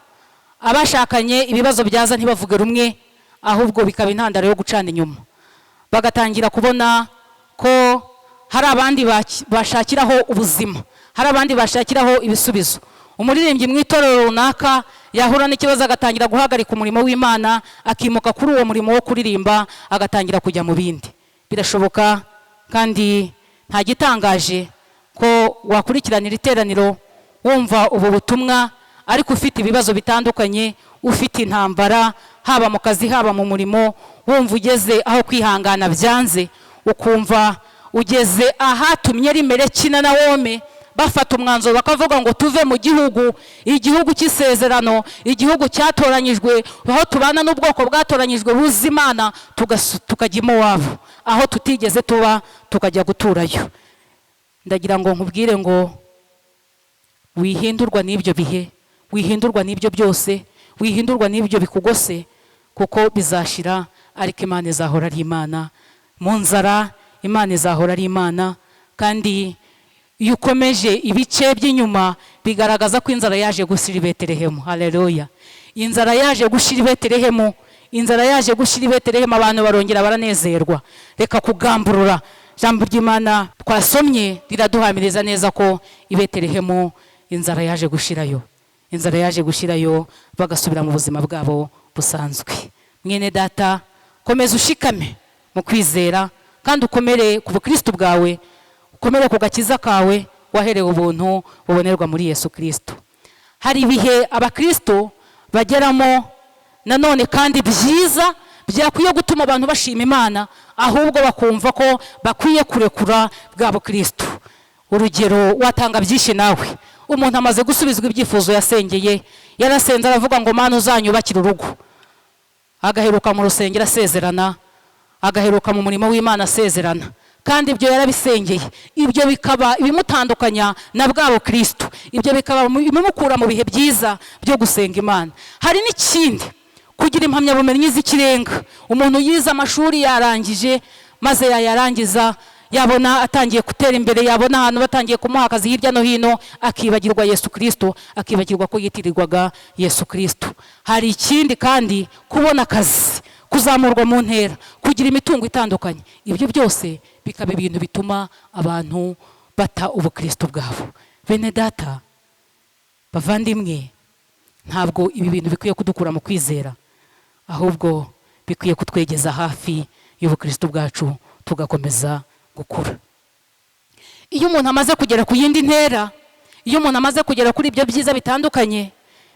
D: abashakanye ibibazo byaza ntibavuge rumwe, ahubwo bikaba intandaro yo gucana inyuma, bagatangira kubona ko hari abandi bashakiraho ubuzima, hari abandi bashakiraho ibisubizo. Umuririmbyi mu itorero runaka yahura n'ikibazo agatangira guhagarika umurimo w'Imana, akimuka kuri uwo murimo wo kuririmba agatangira kujya mu bindi. Birashoboka kandi nta gitangaje ko wakurikiranira iteraniro wumva ubu butumwa, ariko ufite ibibazo bitandukanye, ufite intambara, haba mu kazi, haba mu murimo, wumva ugeze aho kwihangana byanze, ukumva ugeze ahatumye Elimeleki na Nawomi bafata umwanzuro bakavuga ngo tuve mu gihugu, igihugu cy'isezerano, igihugu cyatoranyijwe, aho tubana n'ubwoko bwatoranyijwe buzi Imana, tukajya iwabo aho tutigeze tuba, tukajya guturayo. Ndagira ngo nkubwire ngo wihindurwa n'ibyo bihe, wihindurwa n'ibyo byose, wihindurwa n'ibyo bikugose, kuko bizashira, ariko Imana izahora ari Imana. Mu nzara Imana izahora ari Imana. Kandi iyo ukomeje ibice by'inyuma bigaragaza ko inzara yaje gushira i Betelehemu. Haleluya! Inzara yaje gushira i Betelehemu, inzara yaje gushira i Betelehemu, abantu barongera baranezerwa. Reka kugamburura. Ijambo ry'Imana twasomye riraduhamiriza neza ko i Betelehemu inzara yaje gushirayo, inzara yaje gushirayo, bagasubira mu buzima bwabo busanzwe. Mwene data, komeza ushikame mu kwizera, kandi ukomere ku bukristo bwawe, ukomere ku gakiza kawe waherewe ubuntu bubonerwa muri Yesu Kristo. Hari ibihe abakristo bageramo nanone kandi byiza byakwiye gutuma abantu bashima Imana, ahubwo bakumva ko bakwiye kurekura bwa bukristo. Urugero watanga byinshi nawe. Umuntu amaze gusubizwa ibyifuzo yasengeye, yarasenze aravuga ngo Mana uzanyubakire urugo, agaheruka mu rusengero asezerana, agaheruka mu murimo w'Imana asezerana, kandi ibyo yarabisengeye. Ibyo bikaba ibimutandukanya na bwa bukristo, ibyo bikaba ibimukura mu bihe byiza byo gusenga Imana. Hari n'ikindi, kugira impamyabumenyi z'ikirenga. Umuntu yize amashuri yarangije, maze yayarangiza yabona atangiye gutera imbere, yabona ahantu batangiye kumuha akazi hirya no hino, akibagirwa Yesu Kristo, akibagirwa ko yitirirwaga Yesu Kristo. Hari ikindi kandi, kubona akazi, kuzamurwa mu ntera, kugira imitungo itandukanye, ibyo byose bikaba ibintu bituma abantu bata ubukristo bwabo. Bene data, bavandimwe, ntabwo ibi bintu bikwiye kudukura mu kwizera, ahubwo bikwiye kutwegeza hafi y'ubukristo bwacu, tugakomeza gukura. Iyo umuntu amaze kugera ku yindi ntera, iyo umuntu amaze kugera kuri ibyo byiza bitandukanye,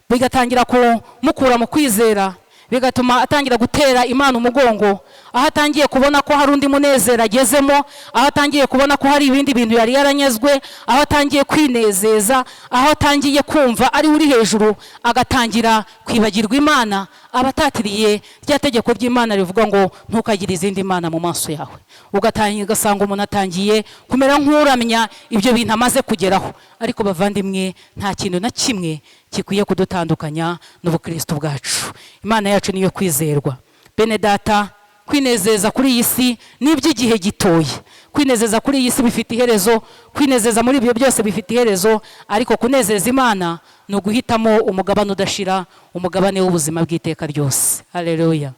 D: bigatangira kumukura mu kwizera, bigatuma atangira gutera Imana umugongo, aho atangiye kubona ko hari undi munezero agezemo, aho atangiye kubona ko hari ibindi bintu yari yaranyazwe, aho atangiye kwinezeza, aho atangiye kumva ari uri hejuru, agatangira kwibagirwa Imana, aba atatiriye rya tegeko ry'Imana rivuga ngo ntukagire izindi mana mu maso yawe. Ugatangira ugasanga umuntu atangiye kumera nk'uramya ibyo bintu amaze kugeraho. Ariko bavandimwe, nta kintu na kimwe gikwiye kudutandukanya n'ubukristo bwacu. Imana yacu niyo kwizerwa. Bene data, kwinezeza kuri iyi si ni iby'igihe gitoya. Kwinezeza kuri iyi si bifite iherezo, kwinezeza muri ibyo byose bifite iherezo, ariko kunezeza Imana ni uguhitamo umugabane udashira, umugabane w'ubuzima bw'iteka ryose. Haleluya.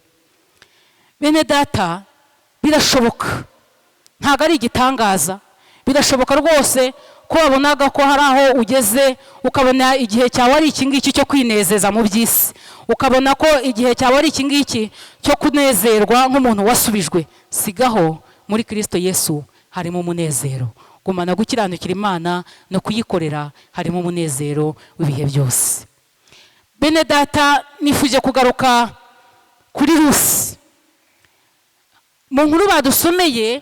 D: Bene data, birashoboka, ntabwo ari igitangaza. Birashoboka rwose ko wabonaga ko hari aho ugeze, ukabona igihe cyawe ari iki ngiki cyo kwinezeza mu by'isi, ukabona ko igihe cyawe ari iki ngiki cyo kunezerwa nk'umuntu wasubijwe. Sigaho, muri Kristo Yesu harimo umunezero. Gumana gukiranukira Imana no kuyikorera, harimo umunezero w'ibihe byose. Bene data, nifuje kugaruka kuri Rusi. Mu nkuru badusomeye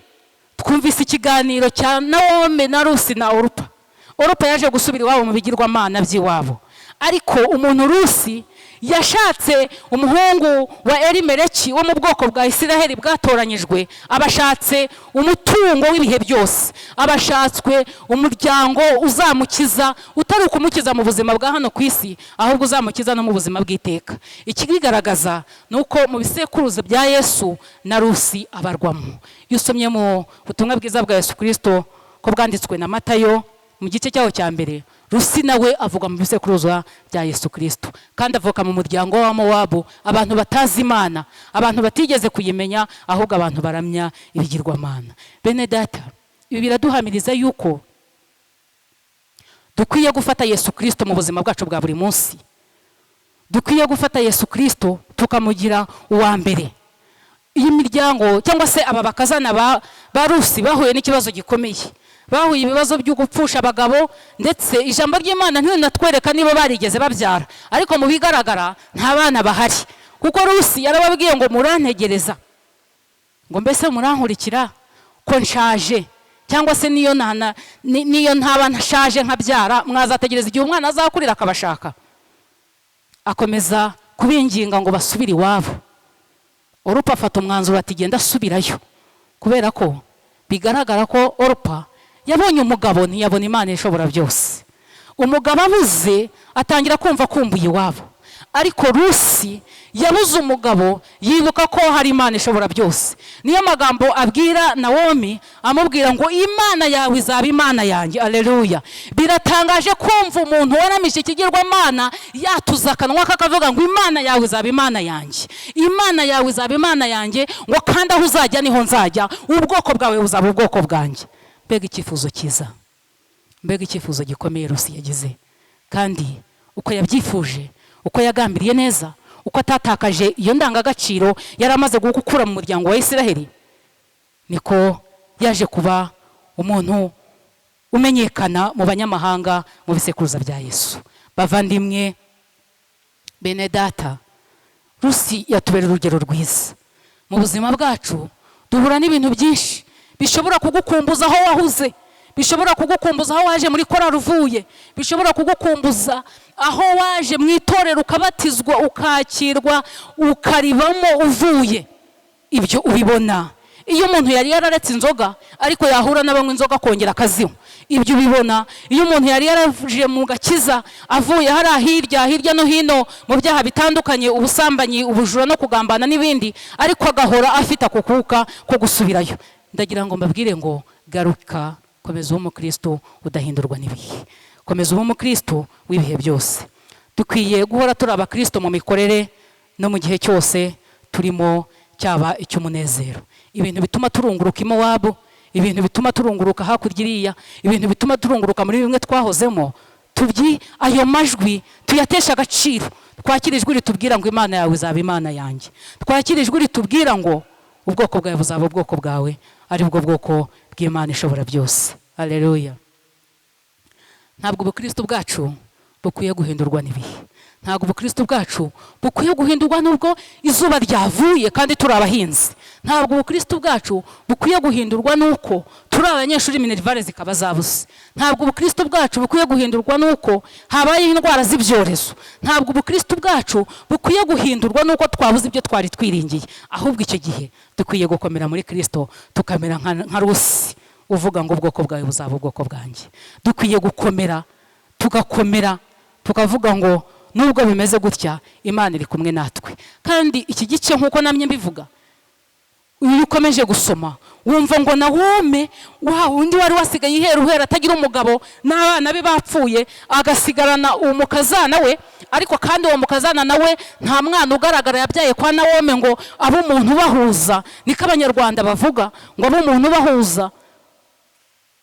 D: twumvise ikiganiro cya Nawomi na Rusi na Orupa. Orupa yaje gusubira iwabo mu bigirwamana by'iwabo, ariko umuntu Rusi yashatse umuhungu wa Elimeleki wo mu bwoko bwa Isiraheli bwatoranyijwe, abashatse umutungo w'ibihe byose, abashatswe umuryango uzamukiza, utari ukumukiza mu buzima bwa hano ku isi, ahubwo uzamukiza no mu buzima bw'iteka. Ikibigaragaza ni uko mu bisekuruza bya Yesu na Rusi abarwamo. Iyo usomye mu butumwa bwiza bwa Yesu Kristo ko bwanditswe na Matayo mu gice cyaho cya mbere, Rusi nawe avuga mu bisekuruza bya Yesu Kristo, kandi avuka mu muryango wa Mowabu, abantu batazi Imana, abantu batigeze kuyimenya, ahubwo abantu baramya ibigirwamana. Bene data, ibi biraduhamiriza yuko dukwiye gufata Yesu Kristo mu buzima bwacu bwa buri munsi. Dukwiye gufata Yesu Kristo tukamugira uwa mbere. Iyi miryango cyangwa se aba bakazana ba Rusi bahuye n'ikibazo gikomeye, bahuye ibibazo byo gupfusha abagabo, ndetse ijambo ry'Imana ntirinatwereka niba barigeze babyara, ariko mu bigaragara nta bana bahari, kuko Rusi yarababwiye ngo murantegereza, ngo mbese murankurikira ko nshaje, cyangwa se niyo niyo ntaba nshaje nkabyara, mwazategereza igihe umwana azakurira akabashaka. Akomeza kubinginga ngo basubire iwabo. Orupa afata umwanzuro ati genda asubirayo, kubera ko bigaragara ko Orupa yabonye umugabo ntiyabona Imana ishobora byose. Umugabo abuze atangira kumva akumbuye iwabo, ariko Rusi yabuze umugabo yibuka ko hari Imana ishobora byose. Niyo magambo abwira Nawomi, amubwira ngo Imana yawe izaba Imana yanjye. Aleluya! Biratangaje kumva umuntu waramije ikigirwamana yatuza akanwa kakavuga ngo Imana yawe izaba Imana yanjye, Imana yawe izaba Imana yanjye, ngo kandi aho uzajya niho nzajya, ubwoko bwawe buzaba ubwoko bwanjye. Mbega icyifuzo cyiza, mbega icyifuzo gikomeye Rusi yagize, kandi uko yabyifuje, uko yagambiriye neza, uko atatakaje iyo ndangagaciro yari amaze gukura mu muryango wa Isiraheli, niko yaje kuba umuntu umenyekana mu banyamahanga mu bisekuruza bya Yesu. Bavandimwe, bene data, Rusi yatubera urugero rwiza. Mu buzima bwacu duhura n'ibintu byinshi bishobora kugukumbuza aho wahuze, bishobora kugukumbuza aho waje muri korali uvuye, bishobora kugukumbuza aho waje mu itorero ukabatizwa, ukakirwa, ukaribamo uvuye. Ibyo ubibona iyo umuntu yari yararetse inzoga ariko yahura n'abanywa inzoga akongera akazinywa. Ibyo ubibona iyo umuntu yari yaraje mu gakiza avuye hariya hirya no hino mu byaha bitandukanye, ubusambanyi, ubujura no kugambana n'ibindi, ariko agahora afite ako kuka ko gusubirayo. Ndagira ngo mbabwire ngo garuka, komeza ube umukristo udahindurwa n'ibihe, komeza ube umukristo w'ibihe byose. Dukwiye guhora turi abakristo mu mikorere no mu gihe cyose turimo, cyaba icy'umunezero. Ibintu bituma turunguruka iMowabu, ibintu bituma turunguruka hakurya iriya, ibintu bituma turunguruka muri bimwe twahozemo, tubyi ayo majwi tuyatesha agaciro. Twakire ijwi ritubwira ngo Imana yawe izaba Imana yanjye, twakire ijwi ritubwira ngo ubwoko bwawe buzaba ubwoko bwawe, ari bwo bwoko bw'Imana ishobora byose. Haleluya! Ntabwo ubukristo bwacu bukwiye guhindurwa n'ibihe, ntabwo ubukristo bwacu bukwiye guhindurwa n'ubwo izuba ryavuye kandi turi abahinzi, ntabwo ubukristo bwacu bukwiye guhindurwa n'uko turi abanyeshuri minerivare zikaba zabuze, ntabwo ubukristo bwacu bukwiye guhindurwa n'uko habayeho indwara z'ibyorezo, ntabwo ubukristo bwacu bukwiye guhindurwa n'uko twabuze ibyo twari twiringiye. Ahubwo icyo gihe dukwiye gukomera muri Kristo, tukamera nka Rusi uvuga ngo ubwoko bwawe buzaba ubwoko bwanjye. Dukwiye gukomera, tugakomera, tukavuga ngo nubwo bimeze gutya Imana iri kumwe natwe. Kandi iki gice nkuko namye mbivuga, iyo ukomeje gusoma wumva ngo Nawomi wa undi wari wasigaye iheruhera atagira umugabo n'abana be bapfuye, agasigarana umukazana we, ariko kandi uwo mukazana nawe nta mwana ugaragara yabyaye kwa Nawomi ngo abe umuntu ubahuza. Niko abanyarwanda bavuga ngo abe umuntu ubahuza.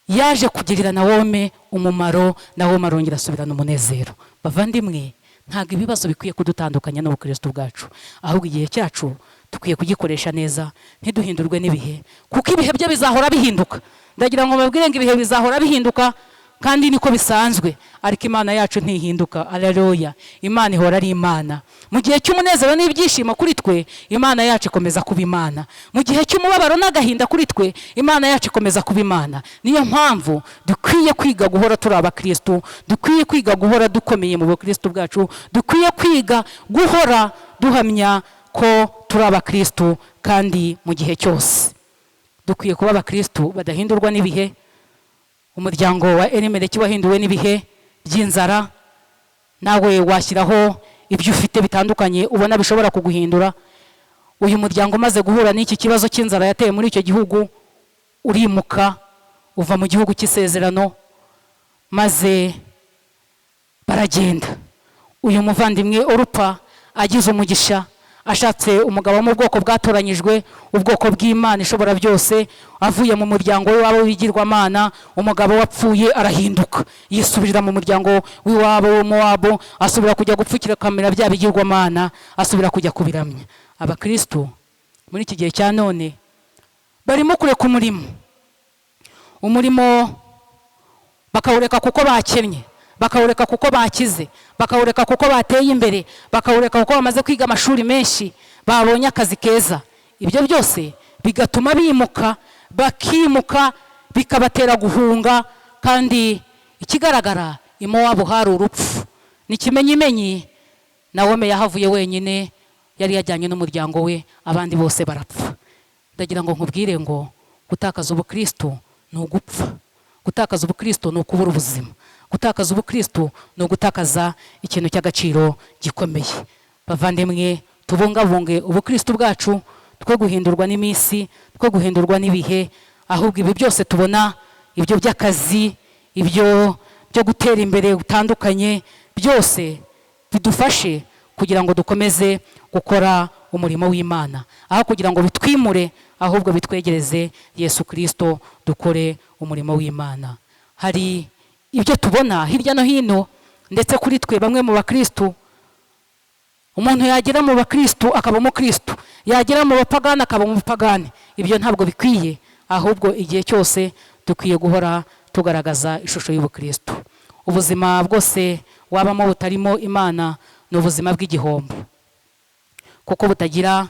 D: Yaje kugirira Nawome umumaro, Nawome arongera asubirana umunezero. Bavandimwe, ntabwo ibibazo bikwiye kudutandukanya n'ubukristo bwacu, ahubwo igihe cyacu dukwiye kugikoresha neza, ntiduhindurwe n'ibihe, kuko ibihe byo bizahora bihinduka. Ndagira ngo mbabwire ngo ibihe bizahora bihinduka, kandi niko bisanzwe, ariko Imana yacu ntihinduka. Aleluya! Imana ihora ari Imana. Mu gihe cy'umunezero n'ibyishimo kuri twe, Imana yacu ikomeza kuba Imana. Mu gihe cy'umubabaro n'agahinda kuri twe, Imana yacu ikomeza kuba Imana. Niyo mpamvu dukwiye kwiga guhora turi abakristo, dukwiye kwiga guhora dukomeye mu bukristo bwacu, dukwiye kwiga guhora duhamya ko turi abakristo, kandi mu gihe cyose dukwiye kuba abakristo badahindurwa n'ibihe. Umuryango wa Elimeleki wahinduwe n'ibihe by'inzara, nawe washyiraho ibyo ufite bitandukanye ubona bishobora kuguhindura. Uyu muryango umaze guhura n'iki kibazo cy'inzara yateye muri icyo gihugu, urimuka uva mu gihugu cy'isezerano, maze baragenda. Uyu muvandimwe Orupa agize umugisha, ashatse umugabo wo mu bwoko bwatoranyijwe, ubwoko bw'Imana ishobora byose, avuye mu muryango w'iwabo w'ibigirwamana. Umugabo wapfuye arahinduka, yisubirira mu muryango w'iwabo wo Mowabu, asubira kujya gupfukira kamera bya bigirwamana, asubira kujya kubiramya. Abakristo muri iki gihe cya none barimo kureka umurimo bakawureka kuko bakennye, bakawureka kuko bakize, bakawureka kuko bateye imbere, bakawureka kuko bamaze kwiga amashuri menshi, babonye akazi keza. Ibyo byose bigatuma bimuka, bakimuka, bikabatera guhunga. Kandi ikigaragara, i Mowabu hari urupfu. Ni kimenyimenyi, Nawome yahavuye wenyine, yari yajyanye n'umuryango we, abandi bose barapfa. Ndagira ngo nkubwire ngo gutakaza ubukristo ni ugupfa, gutakaza ubukristo ni ukubura ubuzima, gutakaza ubukristo ni ugutakaza ikintu cy'agaciro gikomeye. Bavandimwe, tubungabunge ubukristo bwacu, twe guhindurwa n'iminsi, twe guhindurwa n'ibihe, ahubwo ibi byose tubona, ibyo by'akazi, ibyo byo gutera imbere gutandukanye, byose bidufashe kugira ngo dukomeze gukora umurimo w'Imana, aho kugira ngo bitwimure, ahubwo bitwegereze Yesu Kristo, dukore umurimo w'Imana. Hari ibyo tubona hirya no hino, ndetse kuri twe bamwe mu bakristo, umuntu yagera mu bakristo akaba umukristo, yagera mu bapagani akaba umupagani. Ibyo ntabwo bikwiye, ahubwo igihe cyose dukwiye guhora tugaragaza ishusho y'ubukristo. Ubuzima bwose wabamo butarimo Imana ni ubuzima bw'igihombo, kuko butagira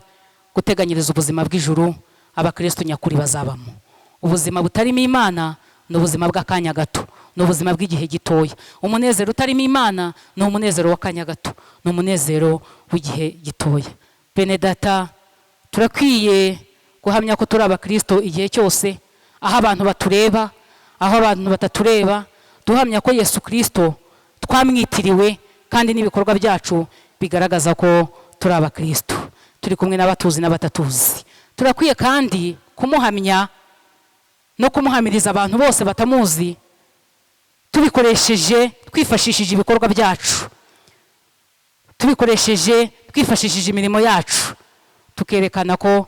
D: guteganyiriza ubuzima bw'ijuru abakristo nyakuri bazabamo. Ubuzima butarimo Imana ni ubuzima bw'akanya gato, ni ubuzima bw'igihe gitoya. Umunezero utarimo Imana ni umunezero w'akanya gato, ni umunezero w'igihe gitoya. Bene data, turakwiye guhamya ko turi abakristo igihe cyose, aho abantu batureba, aho abantu batatureba, duhamya ko Yesu Kristo twamwitiriwe, kandi n'ibikorwa byacu bigaragaza ko turi abakristo, turi kumwe n'abatuzi n'abatatuzi. Turakwiye kandi kumuhamya no kumuhamiriza abantu bose batamuzi, tubikoresheje twifashishije ibikorwa byacu, tubikoresheje twifashishije imirimo yacu, tukerekana ko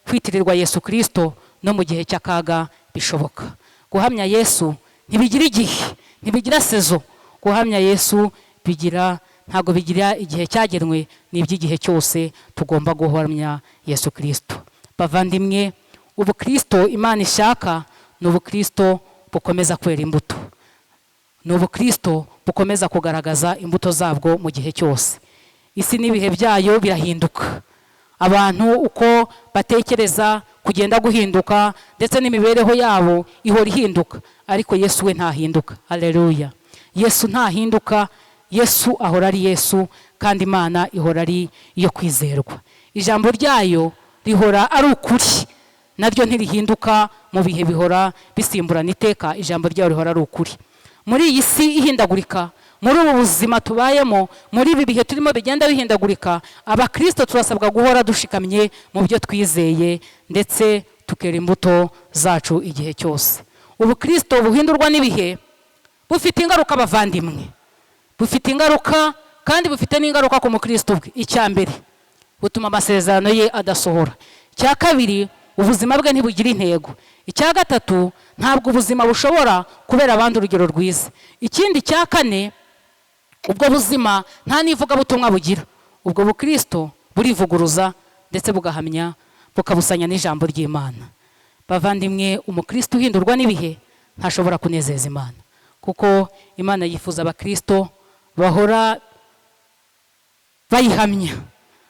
D: kwitirirwa Yesu Kristo no mu gihe cy'akaga bishoboka. Guhamya Yesu ntibigira igihe, ntibigira sezo. Guhamya Yesu bigira, ntabwo bigira igihe cyagenwe, ni iby'igihe cyose tugomba guhamya Yesu Kristo. Bavandimwe, ubukristo Imana ishaka ni ubukristo bukomeza kwera imbuto, ni ubukristo bukomeza kugaragaza imbuto zabwo mu gihe cyose. Isi n'ibihe byayo birahinduka, abantu uko batekereza kugenda guhinduka, ndetse n'imibereho yabo ihora ihinduka, ariko Yesu we ntahinduka. Haleluya! Yesu ntahinduka, Yesu ahora ari Yesu, kandi Imana ihora ari iyo kwizerwa. Ijambo ryayo rihora ari ukuri, naryo ntirihinduka mu bihe, bihora bisimburana iteka, ijambo ryayo rihora ari ukuri. Muri iyi si ihindagurika, muri ubu buzima tubayemo, muri ibi bihe turimo bigenda bihindagurika, abakristo turasabwa guhora dushikamye mu byo twizeye, ndetse tukera imbuto zacu igihe cyose. Ubukristo buhindurwa n'ibihe bufite ingaruka, bavandimwe, bufite ingaruka, kandi bufite n'ingaruka ku mukristo bwe. Icya mbere, butuma amasezerano ye adasohora. Icya kabiri, ubuzima bwe ntibugira intego. Icya gatatu, ntabwo ubuzima bushobora kubera abandi urugero rwiza. Ikindi cya kane, ubwo buzima nta n'ivugabutumwa bugira. Ubwo bukristo burivuguruza ndetse bugahamya bukabusanya n'ijambo ry'Imana. Bavandimwe, umukristo uhindurwa n'ibihe ntashobora kunezeza Imana, kuko Imana yifuza abakristo bahora bayihamya,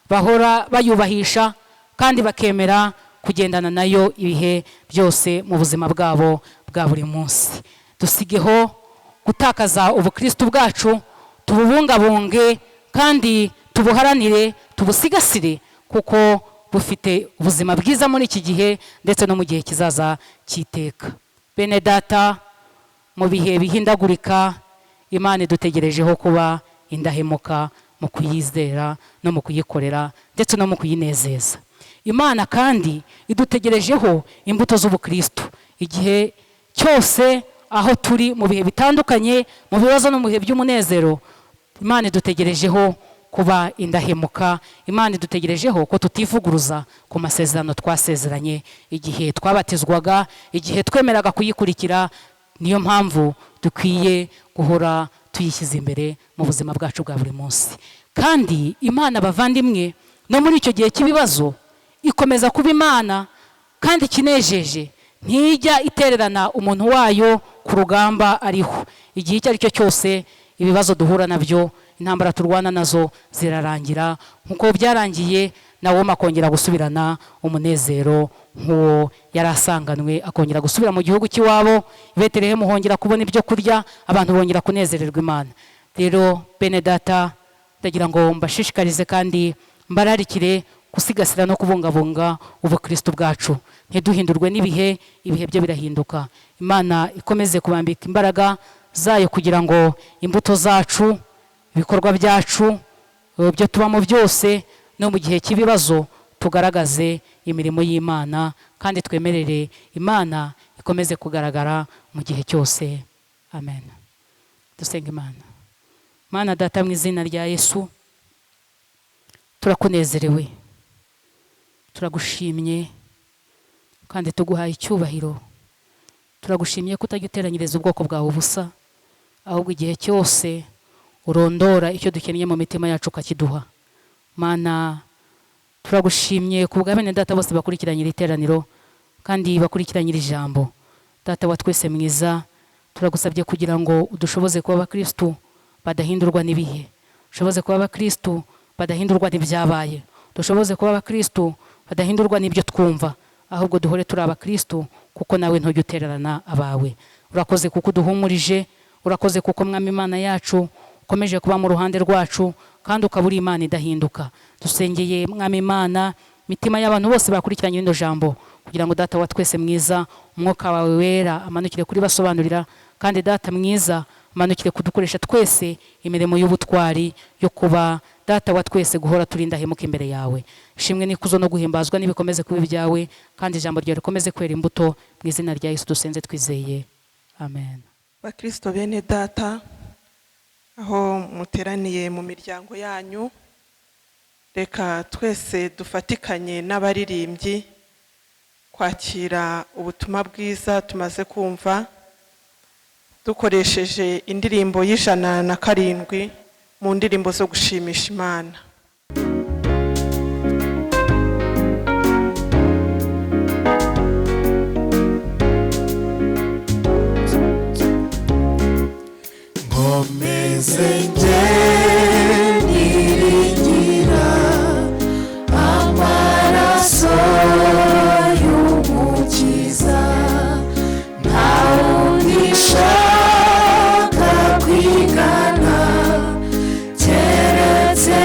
D: bahora bayubahisha kandi bakemera kugendana nayo ibihe byose mu buzima bwabo bwa buri munsi. Dusigeho gutakaza ubukristo bwacu, tububungabunge kandi tubuharanire, tubusigasire, kuko bufite ubuzima bwiza muri iki gihe ndetse no mu gihe kizaza cy'iteka. Bene data, mu bihe bihindagurika, Imana idutegerejeho kuba indahemuka mu kuyizera no mu kuyikorera ndetse no mu kuyinezeza. Imana kandi idutegerejeho imbuto z'ubukristo igihe cyose aho turi, mu bihe bitandukanye, mu bibazo no mu bihe by'umunezero. Imana idutegerejeho kuba indahemuka. Imana idutegerejeho ko tutivuguruza ku masezerano twasezeranye igihe twabatizwaga, igihe twemeraga kuyikurikira. Niyo mpamvu dukwiye guhora tuyishyize imbere mu buzima bwacu bwa buri munsi. Kandi Imana, bavandimwe, no muri icyo gihe cy'ibibazo ikomeza kuba Imana kandi ikinejeje, ntijya itererana umuntu wayo ku rugamba ariho. Igihe icyo ari cyo cyose ibibazo duhura nabyo, intambara turwana nazo zirarangira, nkuko byarangiye Nawomi akongera gusubirana umunezero nk'uwo yari asanganwe, akongera gusubira mu gihugu cy'iwabo i Betelehemu, hongera kubona ibyo kurya, abantu bongera kunezererwa Imana. Rero bene data, ndagira ngo mbashishikarize kandi mbararikire gusigasira no kubungabunga ubukristo bwacu, ntiduhindurwe n'ibihe. Ibihe byo birahinduka. Imana ikomeze kubambika imbaraga zayo kugira ngo imbuto zacu, ibikorwa byacu, ibyo tubamo byose, no mu gihe cy'ibibazo tugaragaze imirimo y'Imana, kandi twemerere Imana ikomeze kugaragara mu gihe cyose. Amen. Dusenga Imana. Mana data, mu izina rya Yesu, turakunezerewe, turagushimye kandi tuguhaye icyubahiro. Turagushimye ko utajya uteranyiriza ubwoko bwawe ubusa, ahubwo igihe cyose urondora icyo dukeneye mu mitima yacu ukakiduha. Mana, turagushimye ku bwa bene data bose bakurikiranye iri teraniro kandi bakurikiranye iri jambo. Data wa twese mwiza, turagusabye kugira ngo udushoboze kuba abakristu badahindurwa n'ibihe, ushoboze kuba abakristu badahindurwa n'ibyabaye, dushoboze kuba abakristu badahindurwa n'ibyo twumva, ahubwo duhore turi abakristu, kuko nawe ntujya utererana abawe. Urakoze kuko uduhumurije, urakoze kuko Mwami Imana yacu ukomeje kuba mu ruhande rwacu, kandi ukaba uri Imana idahinduka. Dusengeye Mwami Imana imitima y'abantu bose bakurikiranye rino jambo, kugira ngo Data wa twese mwiza, umwuka wawe wera amanukire kuri basobanurira, kandi Data mwiza amanukire kudukoresha twese imirimo y'ubutwari yo kuba Data wa twese guhora turi indahemuka imbere yawe. Ishimwe n'ikuzo no guhimbazwa nibikomeze kuba ibyawe, kandi ijambo ryawe rikomeze kwera imbuto. Mu izina rya Yesu dusenze twizeye, amen.
E: Bakristo bene data, aho muteraniye mu miryango yanyu, reka twese dufatikanye n'abaririmbyi kwakira ubutumwa bwiza tumaze kumva, dukoresheje indirimbo y'107 mu ndirimbo zo gushimisha Imana.
B: Nkomeze nge niringira amaraso y'Umukiza, nta wundi nshaka kwigana keretse.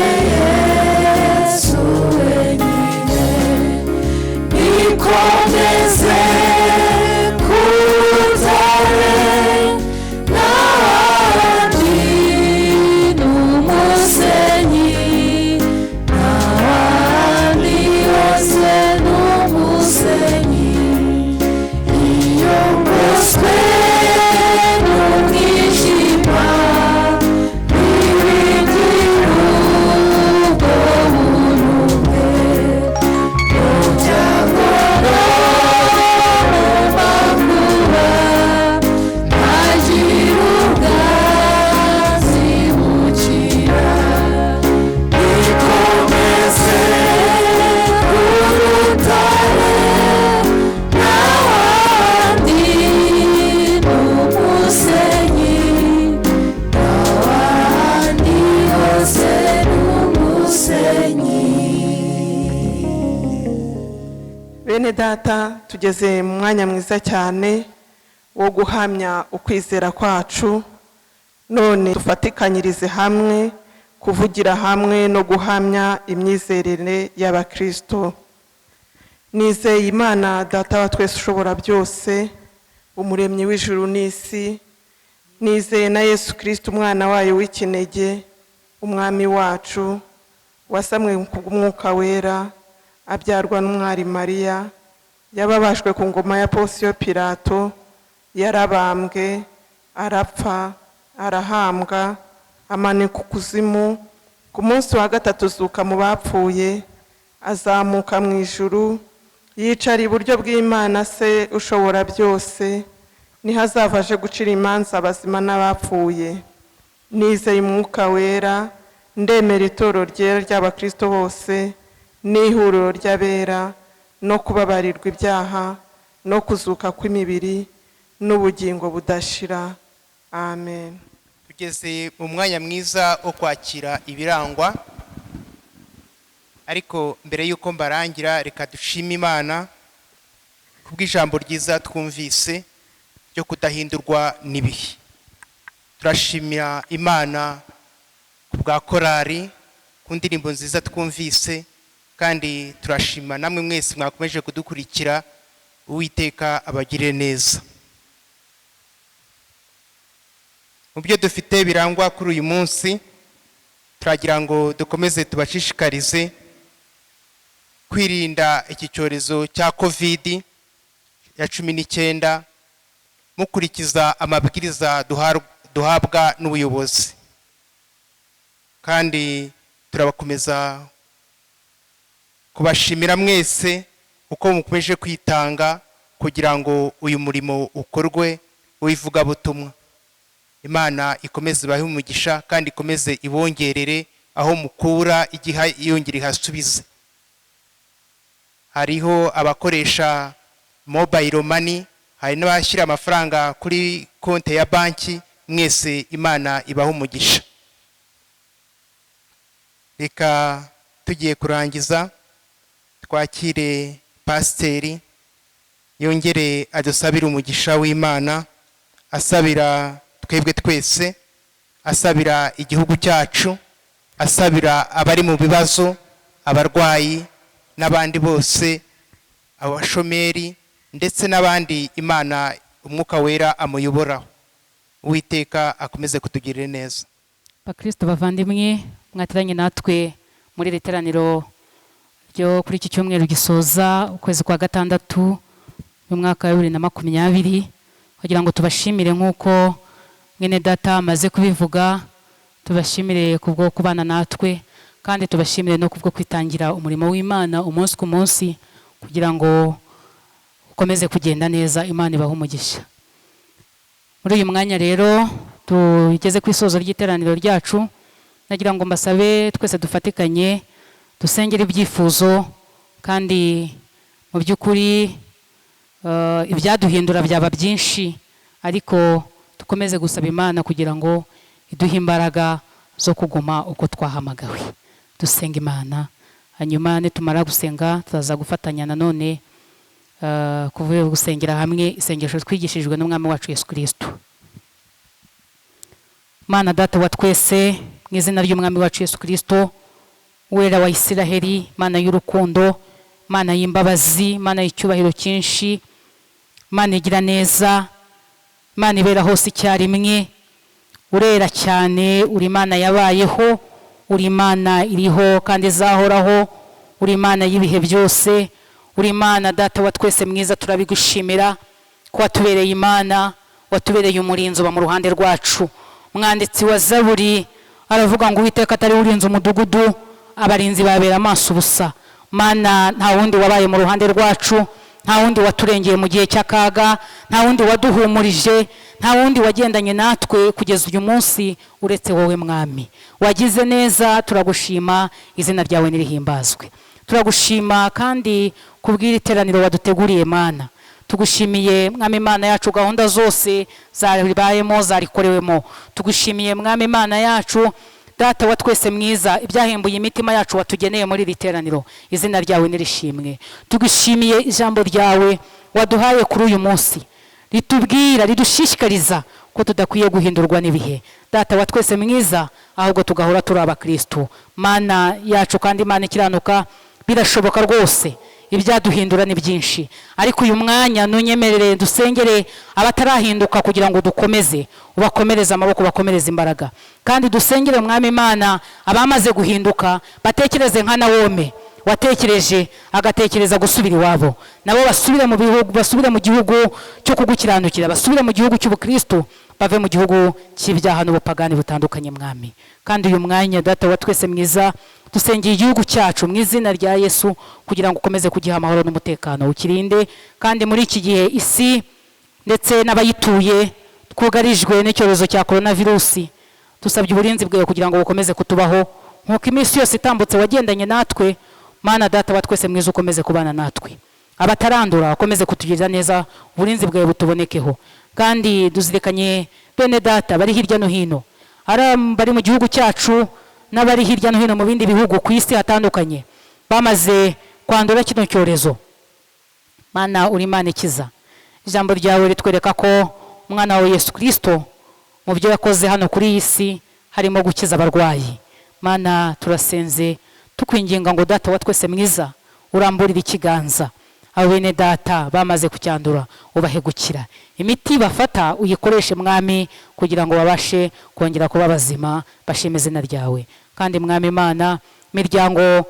E: Data, tugeze mu mwanya mwiza cyane wo guhamya ukwizera kwacu. None dufatikanyirize hamwe kuvugira hamwe no guhamya imyizerere y'Abakristo. Nizeye Imana Data wa twese ushobora byose, umuremyi w'ijuru n'isi. Nizeye na Yesu Kristo, umwana wayo w'ikinege, umwami wacu, wasamwe ku bw'Umwuka Wera, abyarwa n'umwari Mariya, yababajwe ku ngoma ya Ponsiyo Pilato, yarabambwe, arapfa, arahambwa, amanikwa ukuzimu. Ku munsi wa gatatu azuka mu bapfuye, azamuka mu ijuru, yicara iburyo bw'Imana Se ushobora byose. Niho azava aje gucira imanza abazima n'abapfuye. Nizeye Umwuka Wera, ndemera itorero ryera ry'Abakristo bose n'ihuriro ry'abera, no kubabarirwa ibyaha, no kuzuka kw'imibiri, n'ubugingo budashira. Amen.
C: Tugeze mu mwanya mwiza wo kwakira ibirangwa, ariko mbere y'uko mbarangira, reka dushime Imana kubw'ijambo ryiza twumvise ryo kudahindurwa n'ibihe. Turashimira Imana ku bwa korari, ku ndirimbo nziza twumvise, kandi turashima namwe mwese mwakomeje kudukurikira. Uwiteka abagirire neza. Mu byo dufite birangwa kuri uyu munsi, turagira ngo dukomeze tubashishikarize kwirinda iki cyorezo cya COVID ya 19, mukurikiza amabwiriza duhabwa n'ubuyobozi. Kandi turabakomeza kubashimira mwese uko mukomeje kwitanga kugira ngo uyu murimo ukorwe w'ivugabutumwa. Imana ikomeze ibahe umugisha kandi ikomeze ibongerere aho mukura, igiha yongera ihasubize. Hariho abakoresha mobile money, hari n'abashyira amafaranga kuri konti ya banki. Mwese Imana ibahe umugisha. Reka tugiye kurangiza, twakire pasiteri yongere adusabire umugisha w'Imana, asabira twebwe twese, asabira igihugu cyacu, asabira abari mu bibazo, abarwayi n'abandi bose, abashomeri ndetse n'abandi Imana Umwuka Wera amuyoboraho. Uwiteka akomeze kutugirira neza.
D: Bakristo bavandimwe mwateranye natwe muri iri teraniro ryo kuri iki cyumweru gisoza ukwezi kwa gatandatu mu mwaka wa 2020, kugira ngo tubashimire nk'uko mwene Data amaze kubivuga, tubashimire kubwo kubana natwe, kandi tubashimire no kubwo kwitangira umurimo w'Imana umunsi ku munsi kugira ngo ukomeze kugenda neza. Imana ibahe umugisha. Muri uyu mwanya rero tugeze ku isozo ry'iteraniro ryacu, nagira ngo mbasabe twese dufatikanye dusengere ibyifuzo. Kandi mu by'ukuri ibyaduhindura byaba byinshi, ariko dukomeze gusaba Imana kugira ngo iduhe imbaraga zo kuguma uko twahamagawe. Dusenga Imana, hanyuma nitumara gusenga tuzaza gufatanya nanone kuvuye gusengera hamwe isengesho twigishijwe n'Umwami wacu Yesu Kristo. Mana Data wa twese, mu izina ry'Umwami wacu Yesu Kristo, Wera wa Isiraheli, Mana y'urukundo, Mana y'imbabazi, Mana y'icyubahiro cyinshi, Mana igira neza, Mana ibera hose icyarimwe, urera cyane, uri Imana yabayeho, uri Imana iriho kandi izahoraho, uri Imana y'ibihe byose, uri Imana Data wa twese mwiza. Turabigushimira ko watubereye Imana, watubereye umurinzi, uba mu ruhande rwacu. Umwanditsi wa Zaburi aravuga ngo Uwiteka atari urinze umudugudu, abarinzi babera amaso ubusa. Mana, nta wundi wabaye mu ruhande rwacu, nta wundi waturengeye mu gihe cy'akaga, nta wundi waduhumurije, nta wundi wagendanye natwe kugeza uyu munsi uretse wowe. Mwami, wagize neza, turagushima, izina ryawe nirihimbazwe. Turagushima kandi kubw'iri teraniro waduteguriye. Mana, tugushimiye, Mwami Imana yacu, gahunda zose zaribayemo, zarikorewemo. Tugushimiye, Mwami Imana yacu, Data wa twese mwiza, ibyahembuye imitima yacu watugeneye muri iri teraniro, izina ryawe nirishimwe. Tugushimiye ijambo ryawe waduhaye kuri uyu munsi, ritubwira, ridushishikariza ko tudakwiye guhindurwa n'ibihe, Data wa twese mwiza, ahubwo tugahora turi abakristo. Mana yacu kandi Imana ikiranuka, birashoboka rwose, ibyaduhindura ni byinshi, ariko uyu mwanya ntunyemerere dusengere abatarahinduka kugira ngo dukomeze, ubakomereze amaboko, bakomereze imbaraga. Kandi dusengere, Mwami Imana, abamaze guhinduka batekereze nka Nawome watekereje, agatekereza gusubira iwabo, nabo basubire mu bihugu, basubire mu gihugu cyo kugukiranukira, basubire mu gihugu cy'ubukristo, bave mu gihugu cy'ibyaha n'ubupagani butandukanye, Mwami. Kandi uyu mwanya, Data wa twese mwiza, dusengeye igihugu cyacu mu izina rya Yesu kugira ngo ukomeze kugiha amahoro n'umutekano, ukirinde. Kandi muri iki gihe isi ndetse n'abayituye twugarijwe n'icyorezo cya coronavirusi, dusabye uburinzi bwawe kugira ngo bukomeze kutubaho nk'uko iminsi yose itambutse wagendanye natwe. Mana Data wa twese mwiza, ukomeze kubana natwe, abatarandura ukomeze kutugirira neza, uburinzi bwawe butubonekeho. Kandi duzirikanye bene data bari hirya no hino, ari bari mu gihugu cyacu n'abari hirya no hino mu bindi bihugu ku isi hatandukanye bamaze kwandura kino cyorezo. Mana, uri Imana ikiza. Ijambo ryawe ritwereka ko umwana wawe Yesu Kristo mu byo yakoze hano kuri iyi si harimo gukiza abarwayi. Mana, turasenze tukwinginga ngo Data wa twese mwiza uramburire ikiganza abo bene data bamaze kucyandura, ubahe gukira. Imiti bafata uyikoreshe, Mwami, kugira ngo babashe kongera kuba bazima, bashime izina ryawe. Kandi Mwami Imana, imiryango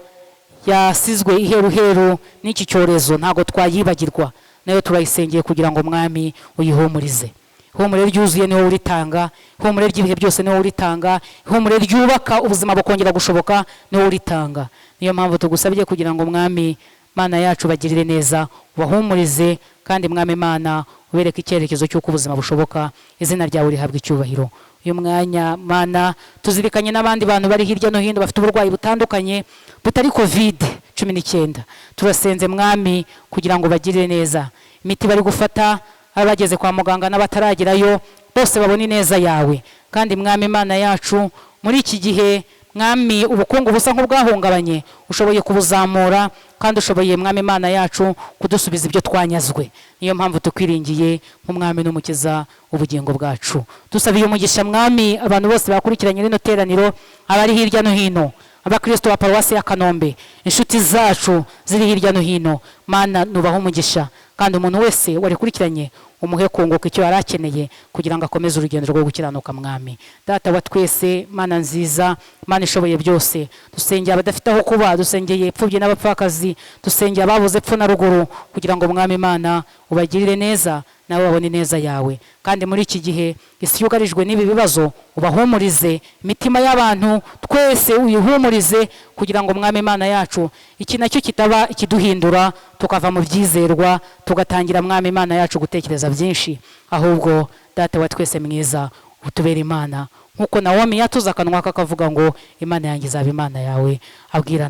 D: yasizwe iheruheru n'iki cyorezo ntabwo twayibagirwa, nayo turayisengeye kugira ngo, Mwami, uyihumurize. Ihumure ryuzuye niwo uritanga, ihumure ry'ibihe byose niwo uritanga, ihumure ryubaka ubuzima bukongera gushoboka niwo uritanga. Niyo mpamvu tugusabye kugira ngo, Mwami Mana yacu, bagirire neza, ubahumurize, kandi Mwami Imana ubereke icyerekezo cy'uko ubuzima bushoboka. Izina ryawe rihabwa icyubahiro. Uyu mwanya, Mana, tuzirikanye n'abandi bantu bari hirya no hino bafite uburwayi butandukanye butari COVID-19. Turasenze, Mwami, kugira ngo bagirire neza. Imiti bari gufata, abageze kwa muganga n'abataragerayo bose babone ineza yawe. Kandi Mwami Imana yacu, muri iki gihe, Mwami, ubukungu busa nk'ubwahungabanye, ushoboye kubuzamura, kandi ushoboye, Mwami Imana yacu, kudusubiza ibyo twanyazwe. Niyo mpamvu tukwiringiye nk'umwami n'umukiza ubugingo bwacu. Dusabiye umugisha, Mwami, abantu bose bakurikiranye rino teraniro, abari hirya no hino, abakristo ba paruwasi ya Kanombe, inshuti zacu ziri hirya no hino. Mana, nubaha umugisha, kandi umuntu wese warikurikiranye umuhe kunguka icyo yari akeneye kugira ngo akomeze urugendo rwo gukiranuka. Mwami Data wa twese, Mana nziza, Mana ishoboye byose, dusengeye abadafite aho kuba, dusengeye imfubyi n'abapfakazi, dusengeye ababuze epfo na ruguru kugira ngo, Mwami Imana, ubagirire neza, nawe babone ineza yawe. Kandi muri iki gihe isi yugarijwe n'ibi bibazo, ubahumurize. Imitima y'abantu twese uyihumurize kugira ngo, Mwami Imana yacu, iki nacyo kitaba ikiduhindura tukava mu byizerwa, tugatangira, Mwami Imana yacu, gutekereza byinshi. Ahubwo Data wa twese mwiza, utubera Imana nkuko Nawomi yatuze akanwa kakavuga ngo Imana yanjye izaba Imana yawe, abwira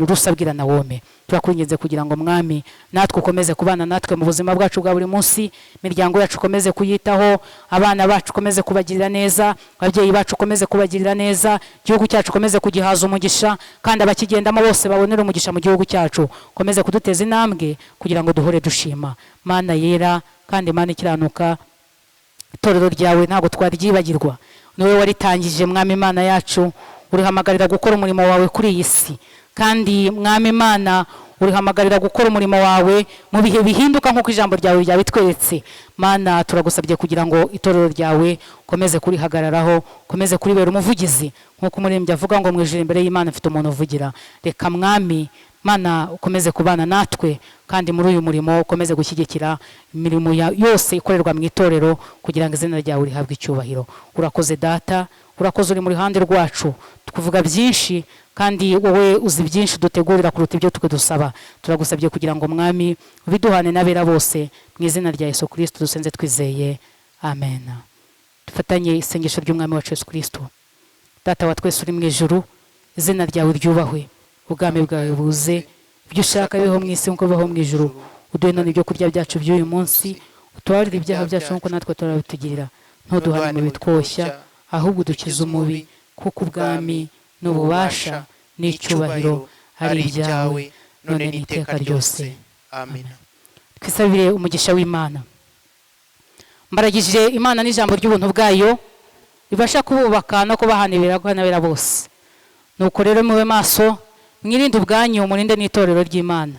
D: Rusi abwira Nawome. Turakwinginze kugira ngo, Mwami, natwe ukomeze kubana natwe mu buzima bwacu bwa buri munsi, imiryango yacu ukomeze kuyitaho, abana bacu ukomeze kubagirira neza, ababyeyi bacu ukomeze kubagirira neza, igihugu cyacu ukomeze kugihaza umugisha, kandi abakigendamo bose babonere umugisha mu gihugu cyacu. Ukomeze kuduteza intambwe kugira ngo duhore dushima. Mana yera kandi Mana ikiranuka, itorero ryawe ntabwo twaryibagirwa. Niwe waritangije, Mwami Imana yacu, urihamagarira gukora umurimo wawe kuri iyi si. Kandi Mwami Imana, urihamagarira gukora umurimo wawe mu bihe bihinduka nk'uko ijambo ryawe ryabitweretse. Mana, turagusabye kugira ngo itorero ryawe ukomeze kurihagararaho, ukomeze kuribera umuvugizi, nk'uko umuririmbyi avuga ngo mu ijuru imbere y'Imana mfite umuntu uvugira. Reka, Mwami Mana, ukomeze kubana natwe, kandi muri uyu murimo ukomeze gushyigikira imirimo yose ikorerwa mu itorero kugira ngo izina ryawe rihabwe icyubahiro. Urakoze Data, urakoze, uri mu ruhande rwacu. Tukuvuga byinshi, kandi wowe uzi byinshi dutegurira kuruta ibyo twe dusaba. Turagusabye kugira ngo, Mwami, ubiduhane n'abera bose. Mu izina rya Yesu Kristo dusenze twizeye, amen. Dufatanye isengesho ry'Umwami wacu Yesu Kristo. Data wa twese uri mu ijuru, izina ryawe ryubahwe, ubwami bwawe buze, ibyo ushaka bibeho mu isi nk'uko bibaho mu ijuru. Uduhe none ibyo kurya byacu by'uyu munsi, utubabarire ibyaha byacu nk'uko natwe turabitugirira, ntuduhane mu bitwoshya, ahubwo udukize umubi. Kuko ubwami n'ububasha n'icyubahiro ari ibyawe, none n'iteka ryose.
C: Amen.
D: Twisabire umugisha w'Imana. Mbaragije Imana n'ijambo ry'ubuntu bwayo ribasha kububaka no kubahanibira guhanabira bose. Nuko rero mube maso, mwirinde ubwanyu, murinde n'itorero ry'Imana.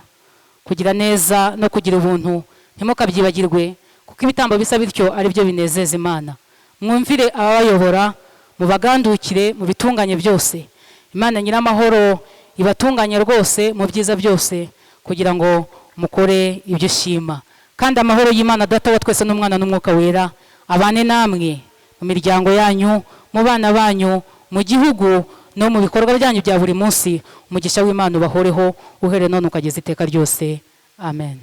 D: Kugira neza no kugira ubuntu ntimukabyibagirwe, kuko ibitambo bisa bityo ari byo binezeza Imana. Mwumvire ababayobora, mubagandukire mu bitunganye byose. Imana nyiramahoro ibatunganye rwose mu byiza byose, kugira ngo mukore ibyo ishima. Kandi amahoro y'Imana Data wa twese n'Umwana n'Umwuka Wera abane namwe mu miryango yanyu, mu bana banyu, mu gihugu no mu bikorwa byanyu bya buri munsi. Umugisha w'Imana ubahoreho uhere none ukageza iteka ryose. Amen.